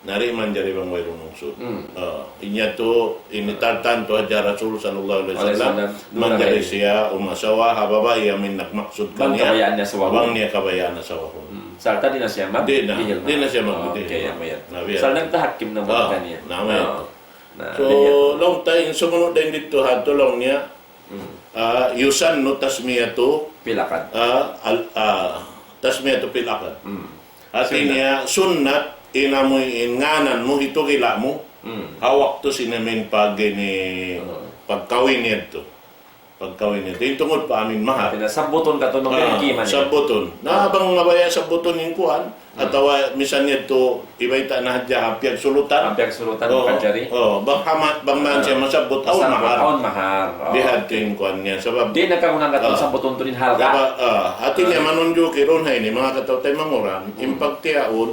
na di' manjari bang wayruun ungsud. Hmm. Ah, in yadtu, ini tartantu hadja Rasul sallallahu alayhi wasallam, Alayhi wasallam. Manjari siya umasawa, ha babai amun nagmaksud Bang kaniya, kabayaan niya asawahun. Bang niya kabayaan asawahun. Hmm. Sarta' di' na siya mag-, Di' na, dihil di' na siya mag-, Okay, dihil. Amu yan. Na biya'. Sa' nagtahakim na Ah, kaniya. na, amu yan. Ah. Na, So, biya'. laung ta in sumunu' dayn didtu ha, laung niya, Hmm. ah, yusannu tasmiyatu Fil akad. Ah, al-, ah, tasmiyatu fil akad. Hmm. Hati niya, sunnat, in amu in ngānan mu, hitukila mu, hmm, ha waktu sin amu in pag-, ini, hmm, pagkawin yadtu. Pagkawin yadtu. In tungud pa amu in mahar. Hati niya, sabbutun katu' in, ah, pagkiman niya. Sabbutun. Na, bang mabaya' sabbutun in kuwan, hmm, atawa misan yadtu, ibayta' na hadja ha piyagsulutan. Ha piyagsulutan, oh, makajari. Oh, bang hamat, bang man, ah, siya masabbut, awn mahar. Awn mahar. Oh. Bihadtu in kuwan niya. Sabab, di' na kagunahan katu' ah, sabbutun tuud in halga. Sabab, ah, hati niya, ah, manunjuki duun ha ini, manga kataw-taymanghuran, hmm, in pagtiyaun,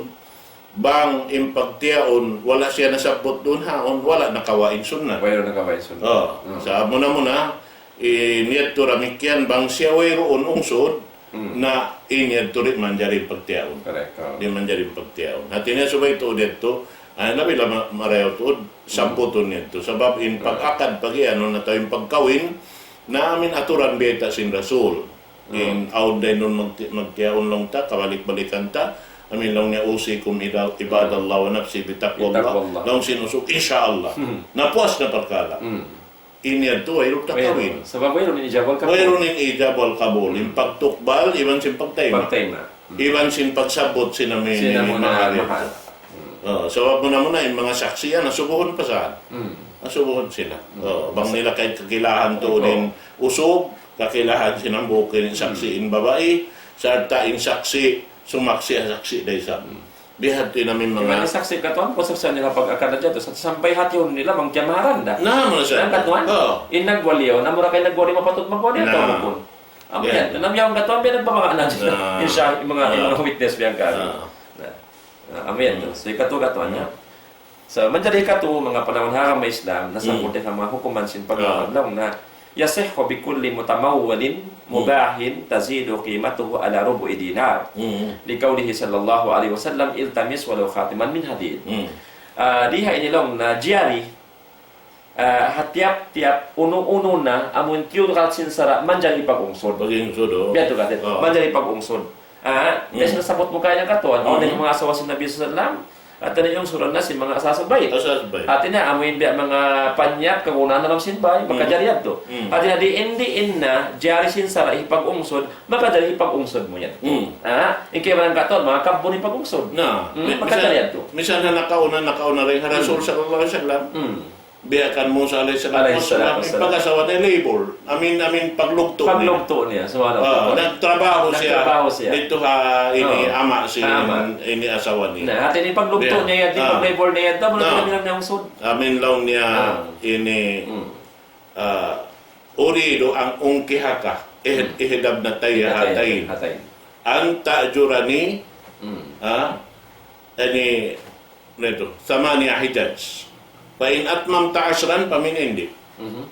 bang in pagtiyaun, wala' siya nasabbut duun ha yaun, wala' nakawa' in sunnat. Wala' nakawa' in sunnat. Oh, hmm, sa' muna-muna, in yadtu damikkiyan, bang siya wayruun ungsud, hmm, na in yadtu di' manjari pagtiyaun. Correct, oh. Di' manjari pagtiyaun. Hati niya subay tuud yadtu, ay, labi na ma-, marayaw tuud, sabbutun yadtu. Sabab in, correct, pag-akad, pag-iyanun, atawa in pagkawin, na amu in aturan bayta' sin Rasul. Hmm. In awn da isab magti-, magtiyaun laung ta, kabalik-balikan ta, amu in laung niya أوصيكم عباد الله ونفسي بتقوى الله. Bitaqwallah. Laung sin usug, insya Allah. Hmm. Na puas na parkala'. Hmm. In yadtu, wayruun takawin. Wayruun. Sabab wayruun in ijab wal qabul. Wayruun in ijab wal qabul. Hmm. In pagtukbal, iban sin pagtayma'. Pagtayma'. Hmm. Iban sin pagsabbut sin amu in, sin amu in na mahar yadtu. Mahar. Hmm. Oh, sabab muna-muna, in manga saksi' yan, asubuhun pa saan. Hmm. Asubuhun sila. Hmm. Oh, bang nila kay kakilahan tuud in usug, kakilahan sin hambuuk in saksi' in babai, sarta' in saksi', sumaksi' ha saksi' da isab. Hmm. Bihadtu in amu in manga, iban in saksi' katuan, kung saksian nila pag-akad hadja yadtu, sa-, sampay hatihun nila bang kiyamaharan da. Na, muna sa. Yan katuan, oh, in nagwali yaun, amura kay nagwali mapatut magwali atawa bukun. Amu yan, na biya' katuan, biya' nagbabanga na. Na. In sa-, in manga, in manga witness biya' katuan. Na. Na, amu yan. Hmm. So, hikatu katuan niya. Hmm. So, manjari hikatu, manga panaw ha agama Islam, na, hmm, sangkut ha manga hukuman sin pag-akad laung na, يصح بكل متمول مباح تزيد قيمته على ربع دينار. Hmm. لقوله صلى الله عليه وسلم: التمس ولو خاتما من حديد. Hmm. Ah, di ha ini laung na jari, ah, ha tiyap-tiyap unu-unu na, amun tiyugal sin sara', manjari pag-ungsud. Pag-ungsud, oh. Biya' tu kati, oh, manjari pag-ungsud. Ah, hmm, biya' sin nasabbut mu kaniya katuan, hmm, awn in manga asawa sin Nabi sallallahu alayhi wasallam, hati niya ungsuran na sin manga asal-asal bay. Asal-asal bay. Hati niya, amu in biya' manga panyap, kagunahan ha lawm sin bay, hmm, makajari yadtu. Hmm. Hati niya, diin-diin na, jari sin sara' hipag-ungsud, makajari hipag-ungsud mu yan. Hmm. Ah, in kaibanan katuan, manga kabbun hipag-ungsud. Na, hmm, mi-, makajari misan, yadtu. Misan ha nakauna, nakauna dayn ha Rasul, hmm, sallallahu alayhi wasallam. Hmm. Biya' kan Musa alayhi salatu wassalam, alayhi salatu wassalam, in pag-asawa niya labor. Amu in, amu in paglugtu' niya. Paglugtu' niya, subhanallah. Ah, nagtrabaho siya. Nagtrabaho siya. Didtu ha ini, oh, ama' sin, ha ama', ini asawa niya. Na, hati niya paglugtu' niya yan, ah, paglabor niya yan, tama na, ah, pila-pila na ungsud. Amu in laung niya, ah, ini, hmm, ah, أريد أن أنكحك إح-، hmm, إحدى ابنتي هاتين. Hatayn. An ta'jurani, hmm, ah, ini, ثماني حجج. فإن أتممت عشرا فمن عندك. Mhm.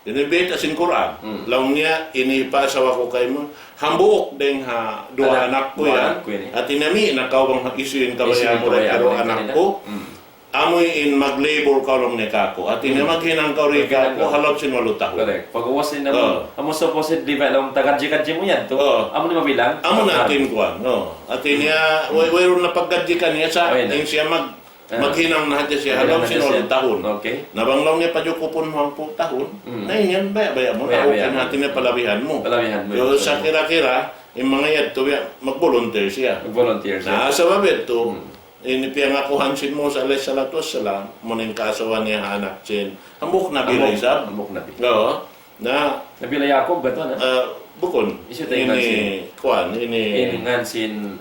Ini bayta' sin Qur'an. Hmm. Laung niya, ini paasawa ku kaymu, hambuuk dayn ha duwa anak ku yan. Duwa anak ku ini. Hati niya, mi' na kaw bang hisiyu in kabayaan mu dayn ha duwa anak ku. Hmm. Amu in maglabor kaw laung niya kāku'. Hati niya, hmm, maghinang kaw dayn kāku', maghinang kaw ha lawm sin walu tahun. Correct. Pag-ubus niya, oh, amu supposedly ba laung ta gadji-gadji mu yan tu. Oh. Amu in mabilang. Amu na in kuwan. Oh. Hati niya, hmm, way-, wayruun na paggadji kaniya sa', in siya mag-, ah, maghinang na hadja siya ha lawm sin walu tahun. Okay. Na bang laung niya pajukupun mu hangpu' tahun, hmm, na in yan, baya'-baya' mu, baya'-baya' mu. Hati niya palabihan mu. Palabihan mu. Yo, sa' kira-kira, in manga yadtu, ya, mag-volunteer siya. Mag-volunteer siya. Na, sabab yadtu, hmm, ini piyangakuhan sin Musa alayhi salatu wassalam, amu in kaasawa niya ha anak sin hambuuk nabi da isab. Hambuuk nabi. Oo. Na, Nabi Allah Yaqub, katu', na? Ah, bukun. Hisiyu ta in ngan sin, ini, kuwan, ini. In ngan sin,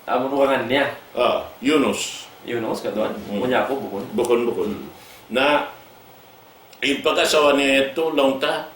amu in ngan niya. Ah, Yunus. Yunus, katu', na? Hmm. Amu in Yaqub, bukun. Bukun, bukun. Hmm. Na, in pag-asawa niya yadtu, laung ta,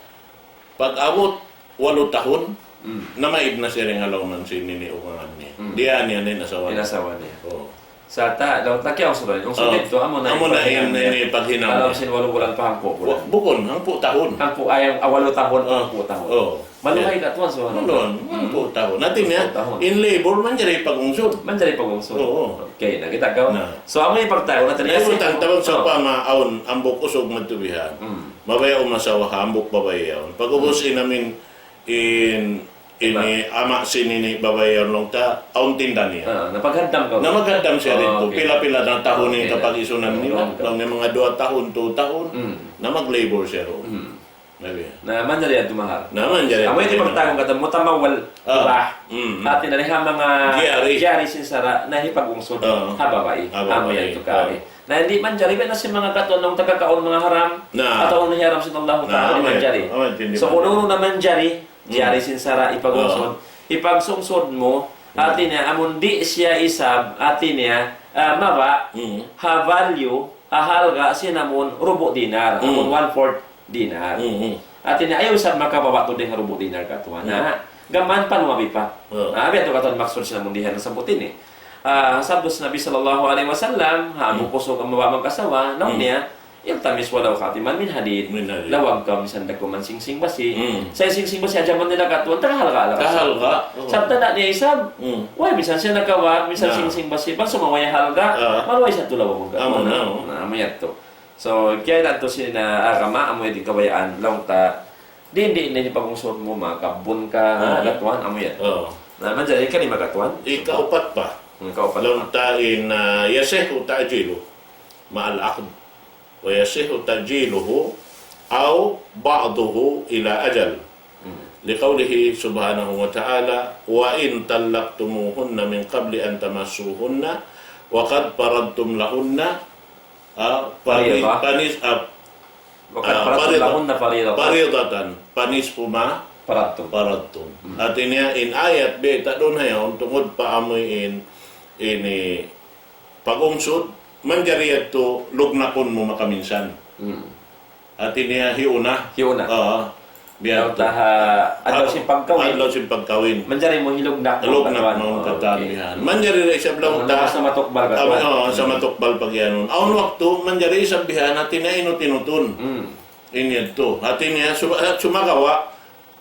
pag-abut walu tahun, hmm, namaid na siya dayn ha lawm sin ini ugangan niya. Hmm. Diyā niya na in asawa niya. In asawa niya. Oo. Sa' ta, laung ta kiyaungsuran. Ungsuran yadtu, amu na in paghinang niya. Amu na in paghinang niya. Ha lawm sin walu bulan pa hangpu' bulan. Wa-, bukun, hangpu' tahun. Hangpu', ay, ah, walu tahun, ah, hangpu' tahun. Oo. Maluhay katuan, subhanallah. Maluhay, hangpu' tahun. Hati niya, hangpu' tahun. In labor, manjari pag-ungsud. Manjari pag-ungsud. Oo. Okay, na kita' kaw. Na. So, amu in pagtawagun natu'. Na, in butang, tabang sawpama awn hambuuk usug madtu bihan. Hmm. Mabaya' umasawa ha hambuuk babai yaun. Pag-ubus, hmm, in amu in, in, ini ama' sin ini babai yaun laung ta, awn tinda niya. Ah, na paghaddam kaw. Na maghaddam siya didtu. Okay. Pila-pila na tahun in kapag-isunan nila. Okay. Laung niya manga duwa tahun, tū tahun. Hmm. Na mag-labor siya duun. Hmm. Na, manjari yadtu mahar. Na, manjari. Amu yadtu in pagtawagun katan mutamawwal, mubah. Hati niya ha manga jari sin sara' na hipag-ungsud ha babai. Amu yadtu kari. Na, di' manjari, biya' na sin manga katan nung taga kaun manga haram. Atawa nung hiyaram sin Allah Ta'ala, di' manjari. So, unu-unu na manjari, jari sin sara' hipag-ungsud. Hipag-sungsud mu, hati niya, amun di' siya isab, hati niya, ah, mababa', ha value, ha halga', sin amun rubu' dinar, amun one-fourth dinar. Hati niya, ayaw isab makababa' tuud dayn ha rubu' dinar katan. Na, gām pa, lumabi pa. Na, biya' yadtu katan maksud sin amun di' ha nasabbut ini. Ah, sabda sin Nabi sallallahu alayhi wasallam, ha amu kusug amu mababa' magkasawa, laung niya, التمس ولو خاتما من حديد. Lawag kaw misan dakuman singsing basi. Sa' singsing basi ha jaman nila katan, taga halga'-halga'. Taga halga'. Sabab tanda' niya isab. Way, misan siya nakawat, misan singsing basi, bang sumaway halga', maluhay sa' tuud lawag katan. Na, amu yadtu. So, kiyailangan tuud sin agama, amu yadtu in kabayaan, laung ta, di', di' na hipag-ungsud mu, makabun ka, katan, amu yadtu. Na, manjari kalima katan. Ikaupat pa. Ikaupat pa. Laung ta in, ah, يصح تأجيله مع العقد. ويصح تأجيله أو بعضه إلى أجل. لقوله سبحانه وتعالى: وإن طلقتموهن من قبل أن تمسوهن وقد فرضتم لهن، ah, فريضة. Panis-, ah, وقد فرضتم لهن فريضة. فريضة فنصف ما فرضتم. فرضتم. Hati niya in ayat biya' ta duun ha yaun tungud pa amu in ini pag-ungsud, manjari yadtu lugnakun mu makaminsan. Hati niya hiuna. Hiuna. Oo. Biya' yadtu. Taha adlaw sin pagkawin. Adlaw sin pagkawin. Manjari mu hilugnak mu katan. Lugnak mu katan bihan. Manjari da isab laung ta. Sa matukbal katan. Oo, sa matukbal pagiyanun. Awn waktu, manjari isab bihan, hati niya inut-inutun. In yadtu. Hati niya, suma-, sumagawa',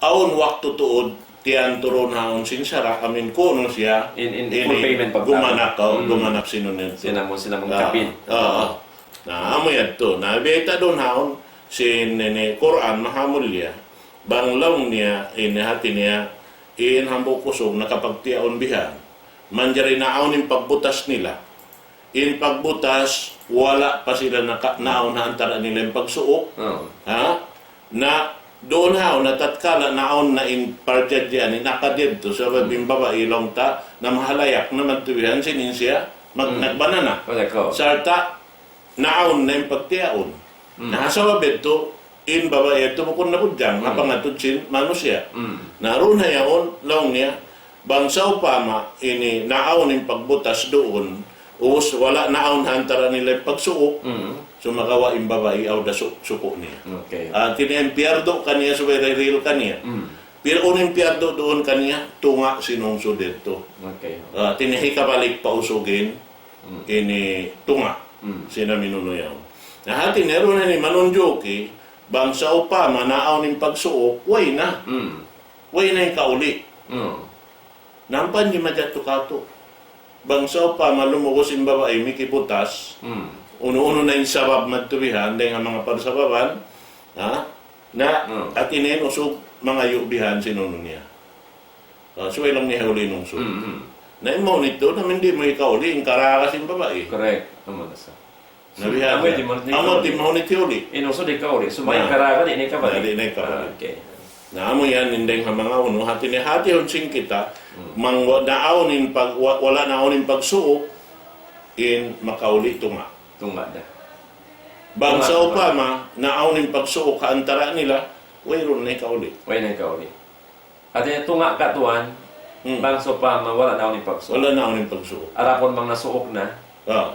awn waktu tuud, tiyan turun haun sin sara', amin kunu' siya, in, in, ini, full payment pagkawin. Gumanak, oh, gumanak sin unu yadtu. Sin amun, sin amun kapin. Oo. Na, amu yadtu. Na, biya' ta duun haun, sin ini Qur'an mahamulliya. Bang laung niya, ini hati niya, in hambuuk kusug nakapagtiyaun bihan. Manjari na awn in pagbutas nila. In pagbutas, wala' pa sila naka-, naawn ha antara' nila in pagsuuk. Ha? Na, duun haun na tatkala naawn na in parjadjian, in akad yadtu, sabab in babai laung ta, na mahalayak na madtu bihan sin in siya, mag-, nagbana na. Sarta', naawn na in pagtiyaun. Na, sabab yadtu, in babai yadtu bukun na budjang, ha pangatud sin manusiya'. Na, duun ha yaun, laung niya, bang sawpama ini naawn in pagbutas duun, ubus wala' naawn ha antara' nila in pagsuuk, sumagawa' in babai awn da su-, suku' niya. Okay. Ah, hati niya in piyardu kaniya subay da hirihil kaniya. Pero unu in piyardu duun kaniya, tunga' sin ungsud yadtu. Okay. Ah, hati niya hikabalik pa usug in, ini tunga'. Sin amu in unu yaun. Na hati niya duun ini manunjuki, bang sawpama naawn in pagsuuk, way na. Way na hikauli. Na ampa in jimajatu katu'. Bang sawpama lumugus in babai mikibutas, unu-unu na in sabab madtu bihan, dayn ha manga parsababan, ha? Na, hati niya in usug mangayu' bihan sin unu niya. Ah, subay laung niya hiuli in ungsud. Na in mawn yadtu, na amu in di' mu hikauli, in karaga sin babai. Correct. Amu na sa. Na bihan. Amu di' mu, amu di' mu hiuli. In ungsud di' kauli. Subay in karaga di' na hikabalik. Na, di' na hikabalik. Ah, okay. Na amu yan, in dayn ha manga unu, hati niya, hati hun sin kita, bang wa-, naawn in pag-, wa-, wala' naawn in pagsuuk, in makauli tunga'. Tunga' da. Bang sawpama, naawn in pagsuuk ha antara' nila, wayruun na hikauli. Way na hikauli. Hati niya tunga' katuan, bang sawpama wala' naawn in pagsuuk. Wala' naawn in pagsuuk. Adapun bang nasuuk na,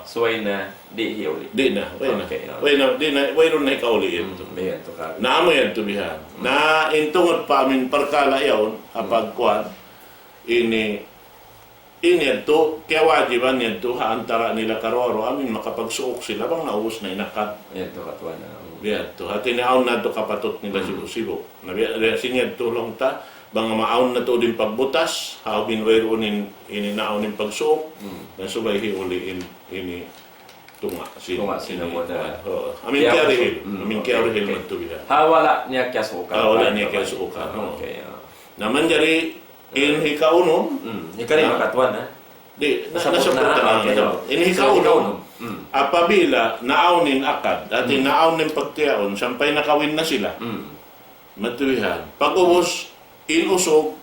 subay na di' hiuli. Di' na, way na. Okay, ah. Way na, di' na, wayruun na hikauli yadtu. Biya' yadtu ka. Na amu yadtu bihan. Na in tungud pa amu in parkala' yaun, ha pagkuan, ini, ini yadtu, kiyawajiban yadtu, ha antara' nila karuwa-ruwa, amu in makapagsuuk sila, bang naubus na in akad. Yadtu katuan na. Yadtu, hati niya awn na yadtu kapatut nila sibu'-sibu'. Na biya', biya' sin yadtu laung ta, bang maawn na tuud in pagbutas, ha ubin wayruun in, ini naawn in pagsuuk, na subay hiuli in, ini tunga', sin, tunga' sin ini, amu da. Oo. Amu in kiyarihil, amu in kiyarihil madtu bihan. Ha wala' niya kiyasuukan. Ha wala' niya kiyasuukan, oo. Okay, ah. Na manjari in hikaunum. Hikalima katuan, ha? Di', na, nasabbut na, okay, nasabbut. In hikaunum, apabila naawn in akad, hati naawn in pagtiyaun, sampay nakawin na sila. Matuwihan. Pag-ubus, in usug,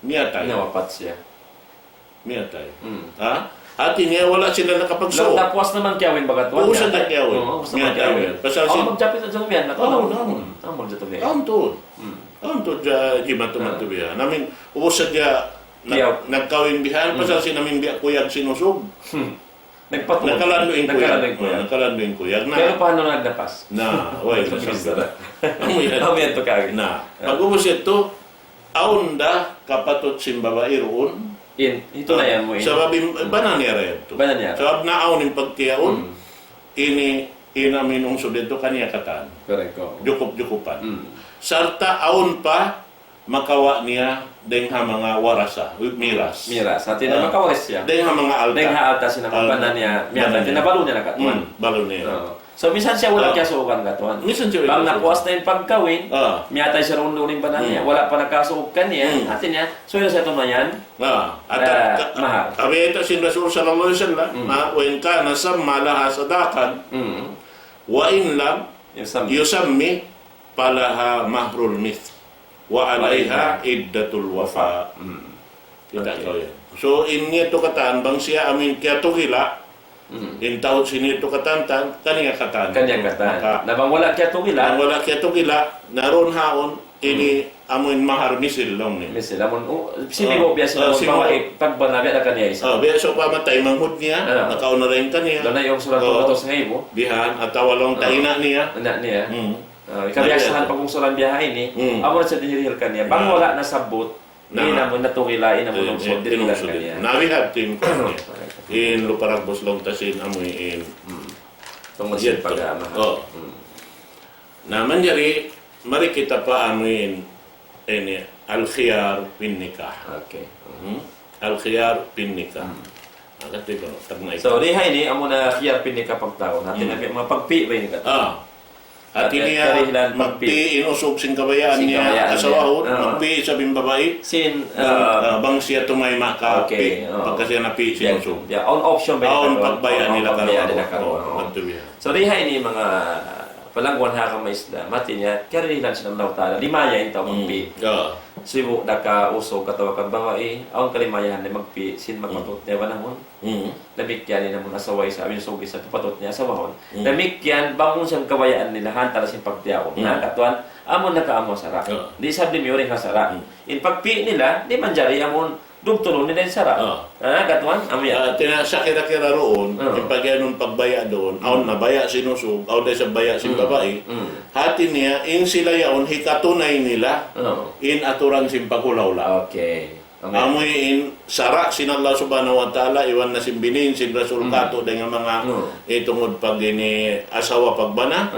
miyatay. Nawapat siya. Miyatay. Hmm. Ha? Hati niya, wala' sila nakapagsuuk. Laung ta puas na man kiyawin baga tuwan. Ubus na kiyawin. Oo, ubus na man kiyawin. Miyatay. Pasal sin- magjapit sa jalumihan na to. Oo, namun. Amun jatuh biya'. Amun tuud. Hmm. Amun tuud, ja-, jimatu-matu biya'. Namin, ubus sadja nag-, nagkawin bihan, pasal sin amin biya' kuyag sin usug. Hmm. Nagpatuod. Nakalandu' in kuyag. Nakalandu' in kuyag. Ah, nakalandu' in kuyag. Na. Pero paano na nagdapas? Na, way, sa pista na. Amu yan. Amu yan to kagi. Na, pag-ubus yadtu, awn da kapatut sin babai duun. In, ito na yan mu in. Sabab in, bana niya ra yadtu. Bana niya ra. Sabab na awn in pagtiyaun, ini, in amin ungsud yadtu kaniya katan. Correct, oo. Jukup-jukupan. Mm. Sarta' awn pa, makawa' niya dayng ha manga warasa, miras. Miras. Hati niya makawaris siya. Dayng ha manga alta'. Dayng ha alta' sin amu in bana niya, miyatay. Hati niya balu niya na katuan. Hmm, balu niya. Oo. So, minsan siya wala' kiyasuukan katuan. Minsan siya wala' kiyasuukan. Bang napuas na in pagkawin, miyatay siya duun in bana niya, wala' pa nakasuuk kaniya, hati niya, so, yun siya tumayan, mahar. Abi yadtu sin Rasul sallallahu alayhi wasallam, وإن كان سمى لها صداقا وإن لم يسم فلها مهر المثل وعليها عدة الوفاء. Hmm. Kita' kaw yan. So, in niya tu katan, bang siya amin kiyatugila', in taud sin niya tu katan, tan, kaniya katan. Kaniya katan. Maka, na bang wala' kiyatugila'. Bang wala' kiyatugila', na duun haun, ini amuin mahar misil laung niya. Misil, amun, oh, simigu' biya' sin amun babai, pagbana biya' da kaniya isab. Oh, biya' sa' pamatay manghud niya, nakauna dayn kaniya. Dayn ha iyong surat tugatus ngaibu. Bihan, atawa laung ta ina' niya. Ina' niya. Hmm. Ah, kabiyasahan pag-ungsulan biya' ha ini, amu na siya dinirihil kaniya. Bang wala' nasabbut, in amun natugila', in amun ungsud, dinirihil kaniya. Na, we have to include niya. In lupa dagbus laung ta sin amuin. Hmm. Tungud sin pag-amahar. Oh. Hmm. Na, manjari, mari kita pa amuin, ini, al-khiyar fin nikah. Okay. Hmm? Al-khiyar fin nikah. Hmm. Ah, kati ko, tagna' ito. So, di ha ini, amu na khiyar fin nikah pagtawagun. Hati niya, mapagpi' ba ini katu? Ah. Hati niya, magpi' in usug sin kabayaan niya, asawahun, magpi' isab in babai. Sin, ah, bang siya tumayma' ka, pagka siya napi' sin usug. Awn option ba ini katu? Awn pagbayaan nila karuwa. Awn pagbayaan nila karuwa. Oh, katu biya'. So, di ha ini manga palangguan ha agama Islam, hati niya, kiyarihilan sin Allahu Ta'ala, limaya in tau magpi'. Sibu' da ka usug atawa ka babai, awn kalimayahan niya magpi', sin mapatut niya banahun. Damikkiyan in amun asawa isab, amun usug isab, patut niya asawahun. Damikkiyan, bang unu in kabayaan nila, ha antara' sin pagtiyaun. Na, katuan, amun nakaamu ha sara'. Di' isab dimiyuring ha sara'. In pagpi' nila, di' manjari amun dugtulun nila in sara'. Ah. Ah, katuan, amu yan. Ah, hati niya sa kira-kira duun, in pagiyanun pagbaya' duun, awn na baya' sin usug, awn da isab baya' sin babai. Hati niya, in sila yaun hikatunay nila, in aturan sin paghula'-hula'. Okay. Amu in sara' sin Allah Subhanahu wa Ta'ala, iban na sin binin sin Rasul katu' dayn ha manga itungud pag ini asawa pagbana.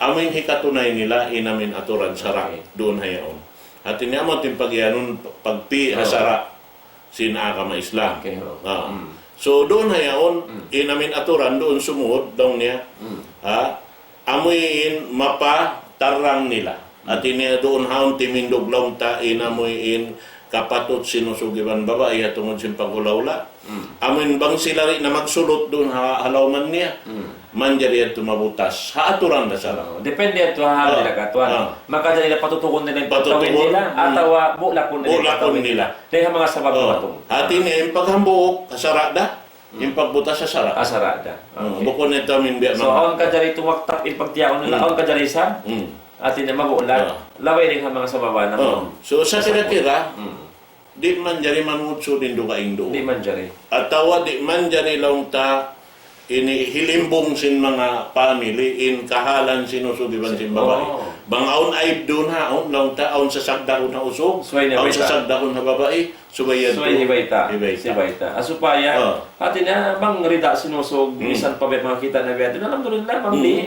Amu in hikatunay nila, in amin aturan sara' duun ha yaun. Hati niya amu in pagiyanun pagpi' ha sara' sin agama Islam. Okay, oo. Ah. So, duun ha yaun, in amin aturan duun sumud, laung niya. Ha? Amu in mapatarrang nila. Hati niya duun haun timindug laung ta in amu in kapatut sin usug iban babai ha tungud sin paghula'-hula'. Amu in bang sila di' na magsulut duun ha, ha lawman niya. Manjari yadtu mabutas. Ha aturan da sara'. Oo, depende yadtu ha hal nila katuan. Ah. Makajari nila patutugun nila in pagkawin nila, atawa bulakun nila in pagkawin nila. Dayn ha manga sabab manga tungud. Hati niya, in paghambuuk, ha sara' da. In pagbutas, ha sara'. Ha sara' da. Okay. Bukun yadtu amin biya' manga. So, awn kajari tumaktap in pagtiyaun nila, awn kajari isab. Hati niya mabulak. Labay dayn ha manga sabab na. So, sa kira-kira, di' manjari manudsud in dugaing duun. Di' manjari. Atawa di' manjari laung ta ini hilimbung sin manga family in kahalan sin usug iban sin babai. Oh. Bang awn aib duun ha, awn laung ta, awn sasagdahun ha usug, awn sasagdahun ha babai, subay yadtu. Subay hibayta'. Hibayta'. Hibayta'. Ah, supaya, hati niya, bang rida sin usug, misan pa biya' manga kita na biya' yadtu, alhamdulillah, bang di'.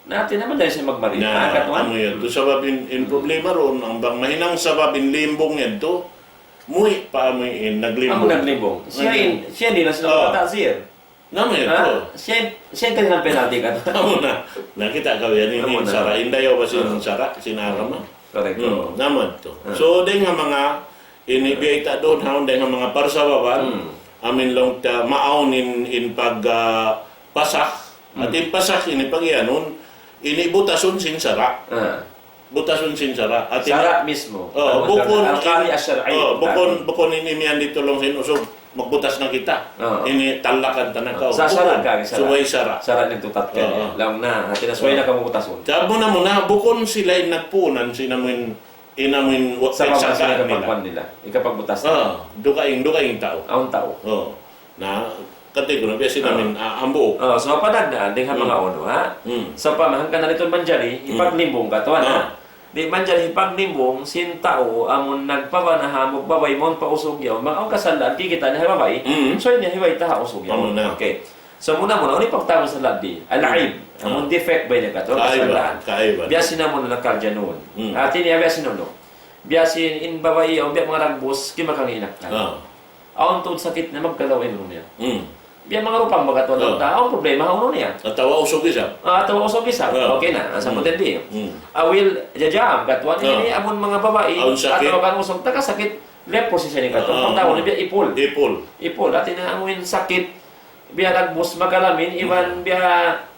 Na, hati niya manjari siya magmarid. Na, ah, katuan? Amu yadtu. Sabab in, in problema duun, amu bang mahinang sabab in limbung yadtu, muwi' pa amu in naglimbung. Amu naglimbung. Siya in, siya in di' na sila makata'zir. Na, amu yadtu. Ha? Siya, siya in kaniya penalty katuan. Amu na. Na, kita' kaw yan, in sara', in dayaw ba sin sara', sin agama. Correct. Hmm, na amu yadtu. So, dayn ha manga ini biyayta' duun haun dayn ha manga parsababan, amin laung ta maawn in, in pag, ah, pasak. At in pasak ini pagiyanun, ini butasun sin sara'. Ah. Butasun sin sara'. Hati niya, sara' mismo. Oh, bukun in, al-qari'ah ash-shar'iyyah. Oh, bukun, bukun in imiyan didtu laung sin usug, magbutas na kita. Oh. Ini talakan ta na kaw. Sa-, sara' kari, sara'. Subay sara'. Sara' nagtutat kaniya. Oh, oh. Laung na, hati niya subay na kamu butasun. Sa' muna-muna, bukun sila in nagpuunan sin amuin, in amuin wa-, sabab saka sila nila. Kapagkuan nila. Ikapagbutas nila. Oh, dugaing, dugaing tau. Awn tau. Oh. Na, kati ku na biya' sin amin, ah, hambuuk. Oh, so, panagnaan, dayn ha manga unu, ha? Hmm. So, pamahang ka na didtu manjari, hmm, hipaglimbung katu', ha? Ah. Di' manjari hipaglimbung sin tau, amun nagpabana ha hambuuk babai mawn pa usug yaun, bang awn kasalaan, kikita' niya ha babai, hmm, so, ini hiway ta ha usug yaun. Amu na. Okay. So, muna-muna, unu in pagtawagun sin laddi? Al-aib. Hmm. Amun defect ba ini katu', kaaiban, kasalaan. Kaaiban. Biya' sin amun nakal janun. Hmm. Hati niya biya' sin unu. Biya' sin in babai yaun, biya' manga dagbus, kimakanginak na. Ah. Awn tuud sakit niya magkalaw in unu niya. Hmm. Biya' manga rupang baga tuwan, ah, ta, awn problema ha unu niya. Atawa usug isab. Ah, atawa usug isab. Ah. Okay na, asa mo tindi. Hmm. Awil jajam katuan ini, amun manga babai, awn sakit, atawa kan usug, taga sakit leprosy siya ini katuan. Ah, pagtawagun biya' ipul. Ipul. Ipul, hati niya amun sakit, biya' dagbus magkalamin, iban biya'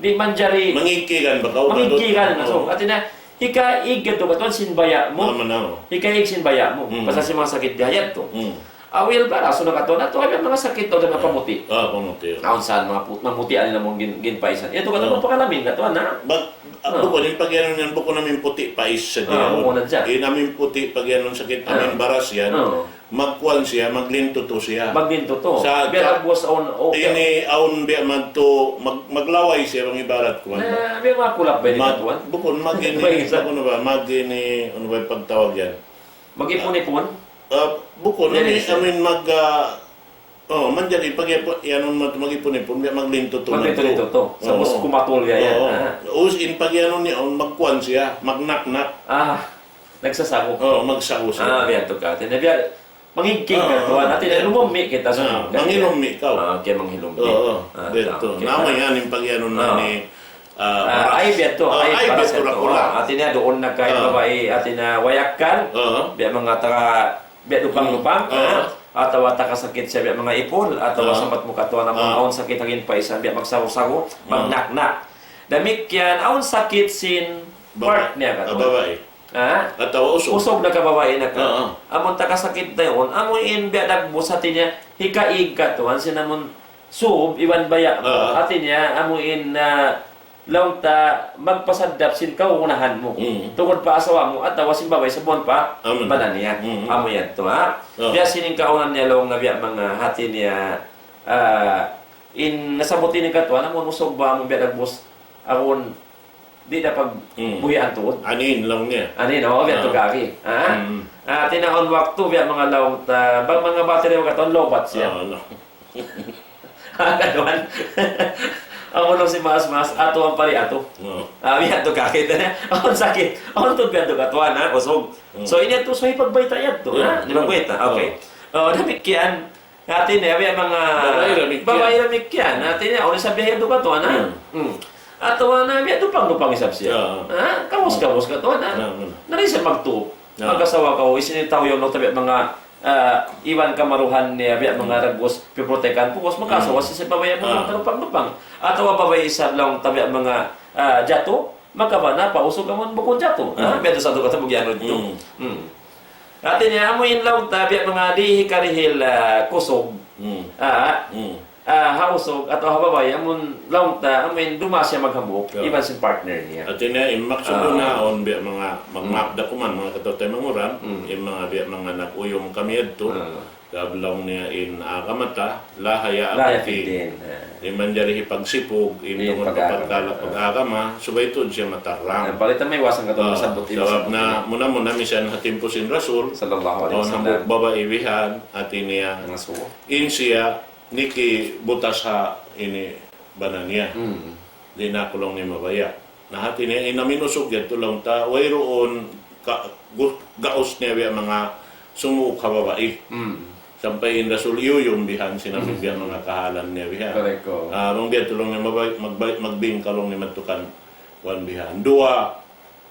di' manjari. Mangigkigan ba kaw? Mangigkigan, ah, so, hati niya, hikaig katu' katuan sin baya' mu. Ah, manaw. Hikaig sin baya' mu. Hmm. Pasal sin manga sakit diyayat tu. Hmm. Awil para, so, na katuan, atu, awn manga sakit daw na pamuti'. Ah, pamuti'. Awn sa manga pu-, mamuti', alin na mung gin-, ginpaisan. Yadtu katuan, ah, pagkalamin katuan, na. But, ah, ah, bukun in pagiyanun yan, bukun amin puti' pais sadja. Ah, bukun na sadja. In amin puti' pagiyanun sakit, ah, amin baras yan. Ah. Magkuan siya, maglintutu siya. Maglintutu. Sa' biya' ka-, dagbus awn, okay. Ini awn biya' madtu, mag-, maglaway siya, bang ibarat kuan. Na, biya' makulap ba ini, mag-, katuan? Bukun, mag-ini, mag-ini, unu ba, mag-ini, unu ba in pagtawag yan? Mag-ipun-ipun? Ah, bukun, ini, ini, I mean, mag, ah, oh, manjari pag-ipu-, yan, mag-, mag-ipun-ipun, biya' maglintutu. Maglintutu. Oo. Sa' bus kumatul yan, yan. Oo. Ah. Us, in pag-iyanun niya, oh, magkuan siya, magnaknak. Ah, nagsasagu. Oo, magsagu siya. Ah, biya' tu ka. Hati niya biya' mangigking katuan. Hati niya lumummi' kita sa, ah, mangilummi' kaw. Ah, okay, mangilummi'. Oo, ah, biya' tu. Okay. Na, amu yan in pag-iyanun na ni, ah, ah, baras. Ay, biya' tu. Ah, ay, biya' tu, para sa kula-kula. Ah, hati niya duun na kain, ah, babai, hati niya wayakan. Oo. Biya' manga taga, biya' lupang-lupang, ah, atawa taga sakit siya biya' manga ipul, atawa sambat mu katuan amun awn sakit ha ginpaisan biya' magsagu-sagu, magnaknak. Damikkiyan, awn sakit sin part niya katuan. Babai. Ha? Atawa usug. Usug na ka, babai na ka. Oo. Amun taga sakit na yaun, amu in biya' dagbus, hati niya, hikaig katuan sin amun sub, iban baya' mu. Oo. Hati niya, amu in, ah, laung ta magpasaddap sin kagunahan mu. Mm. Tungud pa asawa mu, atawa sin babai sa buwan pa, amu na, bana niya. Mm. Amu yadtu, ha? Oo. Biya' sin in kagunahan niya laung na biya' manga hati niya, ah, in nasabbut ini katuan, amun usug ba, amun biya' dagbus, amun di' da pag, mm, buhian tuud. Anin, laung niya. Anin, oo, biya' tu kari. Ah. Mm. Ah, hati niya awn waktu, biya' manga laung ta, bang manga battery, manga ton, lowbat siya. Ah, laung. Ah, katuan. Amu laung sin maas-maas, atu ampari atu. Oo. Ah, biya' tu kari. Awn sakit. Awn tuud biya' tu katuan, ha? Usug. Mm. So, ini yadtu, so, hipagbayta' yadtu, ha? Mm. Hipagbayta', okay. Oo. Oh, damikkiyan. Hati niya, biya' manga babai damikkiyan. Babai damikkiyan. Hati niya, awn isab biya' yadtu katuan, ha? Hmm. Hmm. Atawa na biya' dupang-dupang isab siya. Oo. Ha? Kabus-kabus katuan, ha? Na, na. Na di' siya magtup. Oo. Mag-asawa kaw, isin in tau yaun, no, tabi' manga, ah, iban kamaruhan niya, biya' manga dagbus, piprotekan, pag'ubus, mag-asawa siya, babai mu, dupang-dupang. Atawa babai isab laung tabi' manga, ah, jatu, makabana pa usug amun bukun jatu. Ha? Hmm. Biya' tu sa tu kata bugian tu. Hmm. Hmm. Hati niya, amu in laung ta, biya' manga di' hikarihil, ah, kusug. Hmm. Ah, ah, ha usug, atawa ha babai, amun laung ta, amu in dumaas siya maghambuuk, iban sin partner niya. Hati niya, in maksud na awn biya' manga, mag-, magmaap da kuman, manga kataw-taymanghuran, in manga biya' manga nag-uyum kami yadtu. Ah. Sabab laung niya in agama ta, la haya, la haya fid din. Fid din. Ah. Di' manjari hipagsipug, in tungud pag-agama. Pagkala pag-agama, subay tuud siya matarrang. Ah, palitan may iwasan katu', ah, masabbut, sabab na, muna-muna misan ha timpu sin Rasul, sallallahu alayhi wasallam, awn hambuuk babai bihan, hati niya, in siya, nikibutas ha ini bana niya. Hmm. Di' na aku laung niya mabaya'. Na hati niya, in amin usug yadtu laung ta, wayruun ka-, gu-, gaus niya biya' manga sumuuk ha babai. Hmm. Sampay in Rasul iyuyum bihan sin amin biya' manga kahalan niya bihan. Correct, oo. Ah, bang biya' tu laung niya mabay-, magbay-, magbingka laung niya madtu kan kuwan bihan. Duwa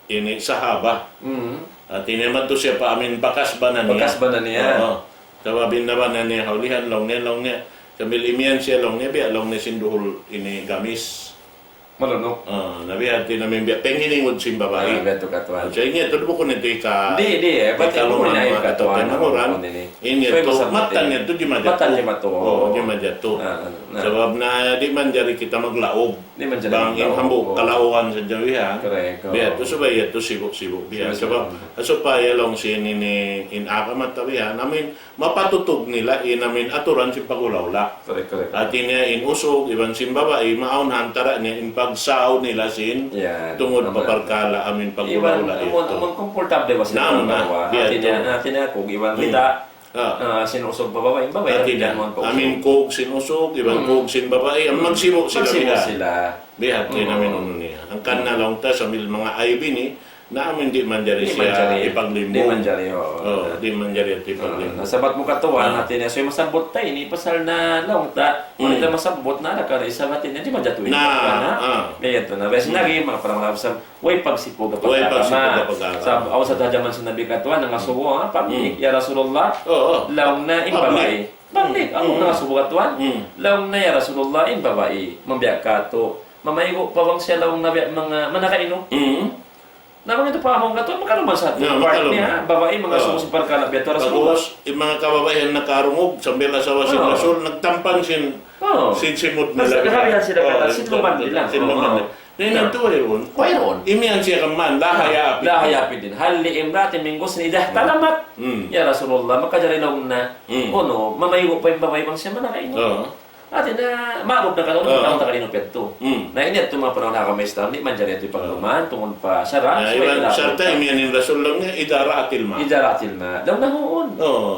ini sahaba. Hmm. Hati niya madtu siya pa amin bakas bana niya. Bakas bana niya. Oo. Sabab in bana niya ha ulihan laung niya, laung niya. Sambil imiyan siya laung niya, biya' laung niya sin duhul ini gamis. Malunuk. Ah, na biya' hati na in biya' panghiningud sin babai. Ah, biya' tu katuan. Sa' ini yadtu bukun ini ka, di', di', eh, bat ikalungan ini manga katuan, katuan, manga katuan ini. Ini so, yadtu, masabut matan ini. Yadtu di' majatu. Matan di' majatu. Oh, di' majatu. Ah, na. Sabab na di' manjari kita maglaug. Di' manjari maglaug. Bang in hambuuk kalauan sa jawihan. Correct, oh. Biya' tu supaya yadtu sibu'-sibu' biya'. Sibu'-sibu'. Sabab, supaya laung sin ini in agama ta biya'. I mean, mapatutug nila in amin aturan sin paghula'-hula'. Correct, correct. Hati niya in usug, iban sin babai, maawn ha antara niya in pagsaw nila sin tungud pa parkala' amin paghula'-hula' yadtu. Iban amun, amun komportable ba sila? Naam na, biya' hati niya, hati niya kug iban rida, ah, sin usug pa babai, babai hati niya, amun kug sin usug, iban kug sin babai, amun magsibu' sila. Magsibu' sila. Biya' hati niya amin unu niya. Hangkan na laung ta sambil manga aib ini, na amin di' manjari siya ipaglimbung. Di' manjari, oh. Oh, di' manjari yadtu ipaglimbung. Ah, na sabab mu katuan, hati niya, so, in masabbut ta ini, pasal na laung ta, bang kita masabbut na, nakari sa hati niya, di' majatu ini. Na, biya' yadtu na. Biya' sin lagi', manga para-para sa, way pagsipug ha pag-agama. Way pagsipug ha pag-agama. Sa, aw sa jaman sin Nabi katuan, nangasubu, ha, pagnik, ya Rasulullah, laung na in babai. Pagnik, aw nangasubu katuan, laung na ya Rasulullah, in babai. Mabiya' katu', mamaygu' pa bang siya laung na biya' manga, manakainu. Na bang yadtu pa amun katu', makaruman sa part niya, babai mangasubu sin parkala' biya' tu ha Rasulullah. Pag'ubus, in manga kababaihan nakarungug, sambil asawa sin Rasul, nagtampan sin, sin simud nila. Naghabihan sila kata, sin luman nila. Sin luman nila. Na in yadtu wayruun. Wayruun. Imiyan siya kaman, la haya fi ddin. La haya fi ddin. Hal li imra'atin min ghusnin idha ihtalamat. Ya Rasulullah, makajari laung na, unu, mamaygu' pa in babai bang siya manakainu. Hati na, ma'ruf na katu', laung ta kaniyu pa yadtu. Na in yadtu manga panaw na agama Islam, di' manjari yadtu ipagluman, tungud pa sara', na, iban sarta' imiyan in Rasul laung niya, idha ra'atil ma'. Idha ra'atil ma'. Laung na huun.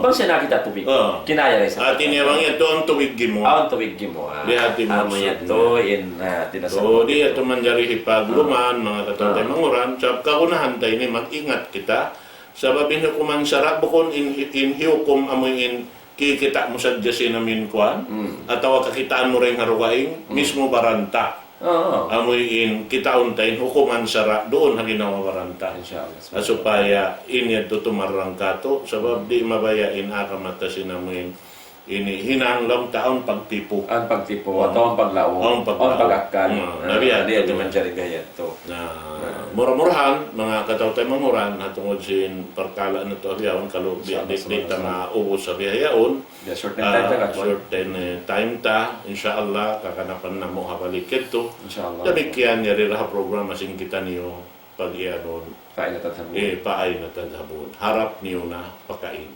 Bang siya nakakita' tubig. Kinaya ra isab. Hati niya bang yadtu awn tubig gimuwa'. Awn tubig gimuwa'. Di' hati maksud niya. Amu yadtu in, ah, hati na sa. So, di' yadtu manjari hipagluman, manga kataw-taymanghuran. Sabab kagunahan ta ini mag-ingat kita. Sabab in hukuman sara' bukun in, in hiukum amu in kikita' mu sadja sin amin kuwan, atawa kakitaan mu dayn ha dugaing, mismu baranta'. Oo. Amu in kitaun ta in hukuman sara' duun ha ginhawa-baran ta. Insya Allah. Ah, supaya in yadtu tumarrang katu', sabab di' mabaya' in agama ta sin amu in ini hinang laung ta awn pagtipu. Awn pagtipu, atawa awn paglaung, awn paglaung. Awn pag-akkal. Hmm, na biya' di' yadtu manjari biya' yadtu. Na, mura-murahan, manga kataw-taymanghuran, ha tungud sin parkala' natu' bihaun, kalu di', di', di' ta maubus ha bihaun. Biya' short in time ta, ah, short in, eh, time ta, insya Allah, kakanapan namu' ha balik yadtu. Insya Allah. Damikkiyan, yari da ha programa sin kitaniyu, pag-iyanun. Fa aina tadhhabun. Eh, fa aina tadhhabun. Harap niyu na pakain.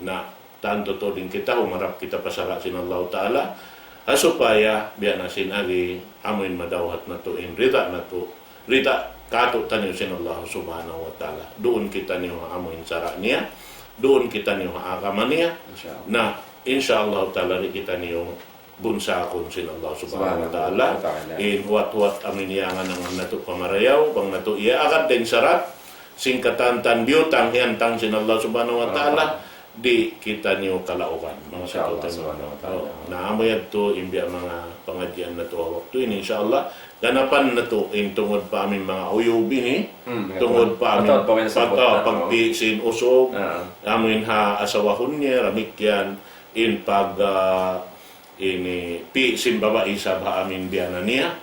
Na, tantu tuud in kita, humarap kita pa sara' sin Allahu Ta'ala. Ha supaya, biya' na sin agi, amu in madawhat natu' in rida natu'. Rida katu'taniyu sin Allah Subhanahu wa Ta'ala. Duun kitaniyu ha amu in sara' niya. Duun kitaniyu ha agama niya. Insya Allah. Na, insya Allah Ta'ala di' kitaniyu bunsakun sin Allah Subhanahu wa Ta'ala. Subhanahu wa Ta'ala. In huwat-huwat amu in iyangan-angan natu' pamarayaw, bang natu' iyaagad dayn sarat, sin katan-katan biyutang hiyantang sin Allah Subhanahu wa Ta'ala, di' kitaniyu kalaugan. Insya Allah Subhanahu wa Ta'ala. Oh, na amu yadtu in biya' manga pangadjian natu' ha waktu ini, insya Allah. Ganapan natu' in tungud pa amu in manga uyub ini, tungud pa amu in pag-, ah, pagpi' sin usug, amu in ha asawahun niya, damikkiyan in pag, ah, ini pi' sin babai isab ha amu in biyanan niya.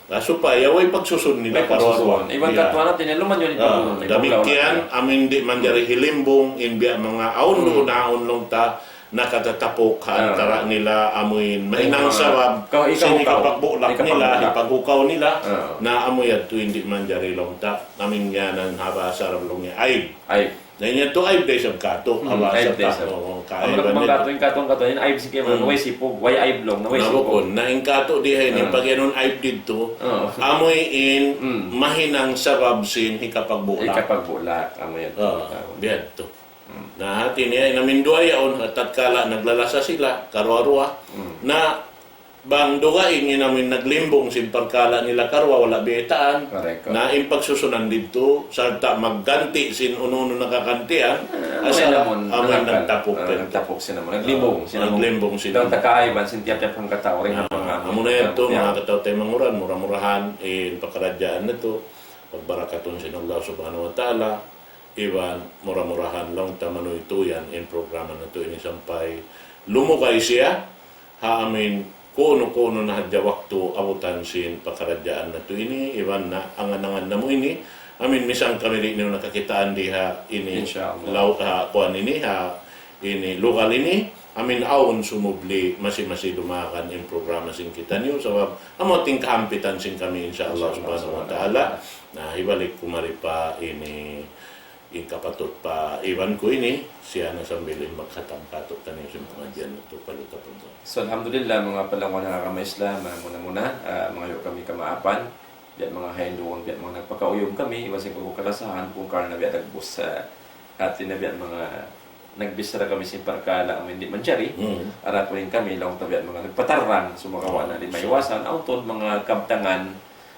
Ah, supaya way pagsusun nila karuwa-ruwa. Iban katuan hati niya lumayu in pagsusun. Damikkiyan, amu in di' manjari hilimbung, in biya' manga awn duun, awn laung ta, nakatatapuk ha antara nila, amu in mahinang sabab sin hikapagbulak nila, hipaghukaw nila, na amu yadtu in di' manjari laung ta, amu in yanan ha bahasa Arab laung niya aib. Aib. Na in yadtu aib da isab katu', ha bahasa ta. Oo, kaaiban yadtu. Amu na katu', in katu', in katu', in aib sin kaibanan, way sipug, way aib laung, na way sipug. Na bukun, na in katu' di ha ini, pag-iyanun aib didtu, amu in mahinang sabab sin hikapagbulak. Hikapagbulak, amu yadtu. Oo, biya' yadtu. Na hati niya, in amu in duwa yaun, tatkala naglalasa sila, karuwa-ruwa. Na bang dugaing in amu in naglimbung sin parkala' nila karuwa, wala' biyaytaan. Correct, correct. Na in pagsusunan didtu, sarta' magganti sin unu-unu nakagantian, asal amu in nagtapuk. Ah, nagtapuk sin amu, naglimbung sin amu. Naglimbung sin amu. Daw takaiban sin tiyap-tiyap hangkatau, ring hapang amu. Amu na yadtu, manga kataw-taymanghuran, mura-murahan, in pakaradjaan natu', pagbarakatun sin Allah Subhanahu wa Ta'ala. Iban mura-murahan laung ta manuytuyan in programa natu' ini sampay lumugay siya ha amu in kunu-kunu na hadja waktu abutan sin pakaradjaan natu' ini, iban na angan-angan namu' ini. Amin, misan kami di' niyu nakakitaan di ha ini, insya Allah, law, ha kuwan ini, ha ini, lugal ini. Amin, awn sumubli, masi-masi dumagan in programa sin kitaniyu, sabab amu in kahampitan sin kami, insya Allah, insya Allah, subhanahu wa ta'ala. Na, hibalik ku mari pa ini, in kapatut pa iban ku ini, siya na sambil in magkhatam kātu'niyu sin pangadjian natu' pa luta pun. So, alhamdulillah, manga palangga' ha agama Islam, ah, muna-muna, ah, mangayu' kami kamaapan, biya' manga hinduun, biya' manga nagpakauyum kami, iban sin kalasahan, bukun karna' biya' dagbus, ah, hati niya biya' manga nagbichara kami sin parkala' amu in di' manjari, hmm, adapun in kami, laung ta biya' manga nagpatarrang, sumagawa' na di' maiwasan, awn tuud manga kabtangan,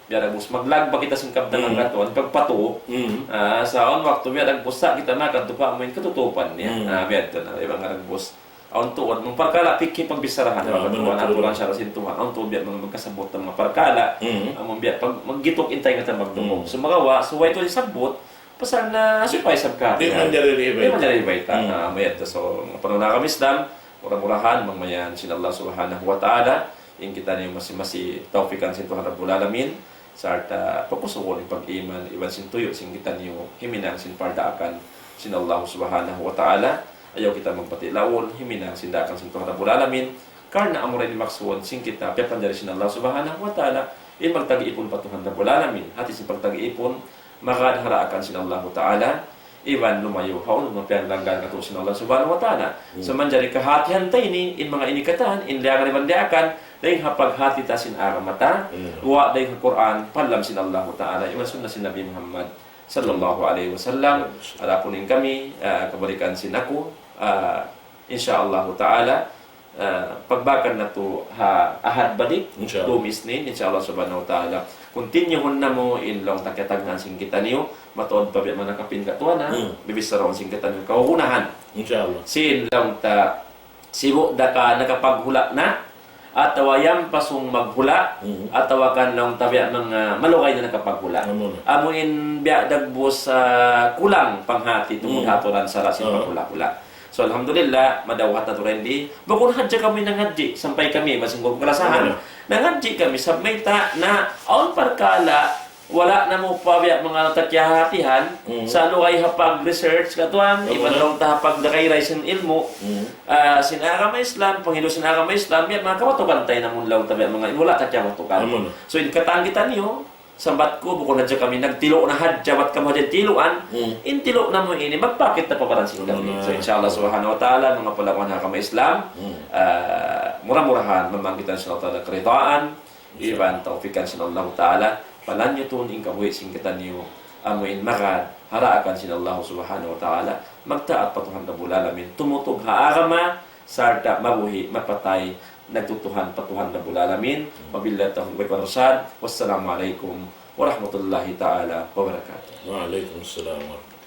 biya' dagbus maglagba kita sin kabtangan, hmm, katuan, pagpatu', hmm, ah, sa' awn waktu biya' dagbus sa' kita makadtu pa amu in katutupan niya. Hmm. Ah, biya' tu na, di' ba nga dagbus. Awn tuud, manga parkala' fikhi pagbicharahan, ah, manga katuan, aturan sara' sin Tuhan. Awn tuud biya' manga magkasabbut na manga parkala', hmm, amu biya' pag maggituk in taynga ta magdungug. Hmm. Sumagawa', subay tuud isabbut, pasal na supaya isab ka. Di' manjari ribayta'. Di' manjari ribayta'. Hmm. Ah, amu yadtu. So, manga palangga' ha agama Islam, mura-murahan, mamayan sin Allah Subhanahu wa Ta'ala, in kitaniyu masi-masi tawfikan sin Tuhan Rabbul Alamin, sarta' pakusugun in pag-iman, iban sin tuyu' sin kitaniyu, himinang sin pardaakan sin Allah Subhanahu wa Ta'ala, ayaw kita magpati' laul, himinang sin daakan sin Tuhan Rabbul Alamin, karna' amura ini maksud sin kita, piyapanjari sin Allah Subhanahu wa Ta'ala, in magtag-ipun pa Tuhan Rabbul Alamin, hati sin pagtag-ipun, magad ha daakan sin Allahu Ta'ala, iban lumayu' ha unu in piyanglanggal katu' sin Allah Subhanahu wa Ta'ala. Hmm. So manjari kahatihan ta ini, in manga ini katan, in liyangan iban daakan, dayn ha paghati ta sin agama ta, hmm, guwa' dayn ha Qur'an, parman sin Allahu Ta'ala, iban sunnah sin Nabi Muhammad sallallahu alayhi wasallam. Adapun in kami, ah, kabalikan sin aku, ah, insya Allahu Ta'ala, ah, pagbakan natu' ha Ahad balik, insya Allah, dum Isnin, insya Allah Subhanahu wa Ta'ala. Continuehun namu' in laung ta kiyatagnaan sin kitaniyu, mataud pa biya' mana kapin katuan na, hmm, bibicharaun sin kitaniyu kagunahan. Insya Allah. Sin laung ta sibu' da ka nakapaghula' na, atawa yan pasung maghula', hmm, atawa kan laung ta biya' manga malugay na nakapaghula'. Amu na. Amu in biya' dagbus, ah, kulang panghati tungud, hmm, ha aturan sara' sin, ah, paghula'-hula'. So, alhamdulillah, madawhat natu' dayn di. Bukun hadja kami nangadji', sampay kami, masing kalasahan. Ano? Nangadji' kami, sabab mayta' na, awn parkala', wala' namu' pa biya' manga ta kiyahatihan, mm, sa' lugay ha pag-research katuan, amu na, iban laung ta ha pagdakayray sin ilmu', mm, ah, sin agama Islam, panghindu' sin agama Islam, biya' manga kabatukan ta in amun laung ta biya' manga, wala' ta kiyabatukan. Amu na. So, in katan kitaniyu, sambat ku, bukun hadja kami nagtilu' na hadja, bat kamu hadja tiluan, hmm, in tilu' namu' ini, magpakit na pa baran sin kami. Hmm. So, insya Allah subhanahu wa ta'ala, manga palangga' ha agama Islam, hmm, ah, mura-murahan, mamangkitan sin Allah ta'ala karidaan, insya Allah, iban tawfikan sin Allah ta'ala, palanyutun in kabuhi' sin kitaniyu, amu in magad, ha daakan sin Allah subhanahu wa ta'ala, magtaat pa Tuhan Rabbul Alamin, tumutug ha agama, sarta' mabuhi', mapatay, nagtutuhan pa Tuhan Rabbul Alamin. Wabillahi tawfiq wal irsyad. Wassalamu alaikum warahmatullahi ta'ala wabarakatuh. Wa alaikum salam warahmatullahi.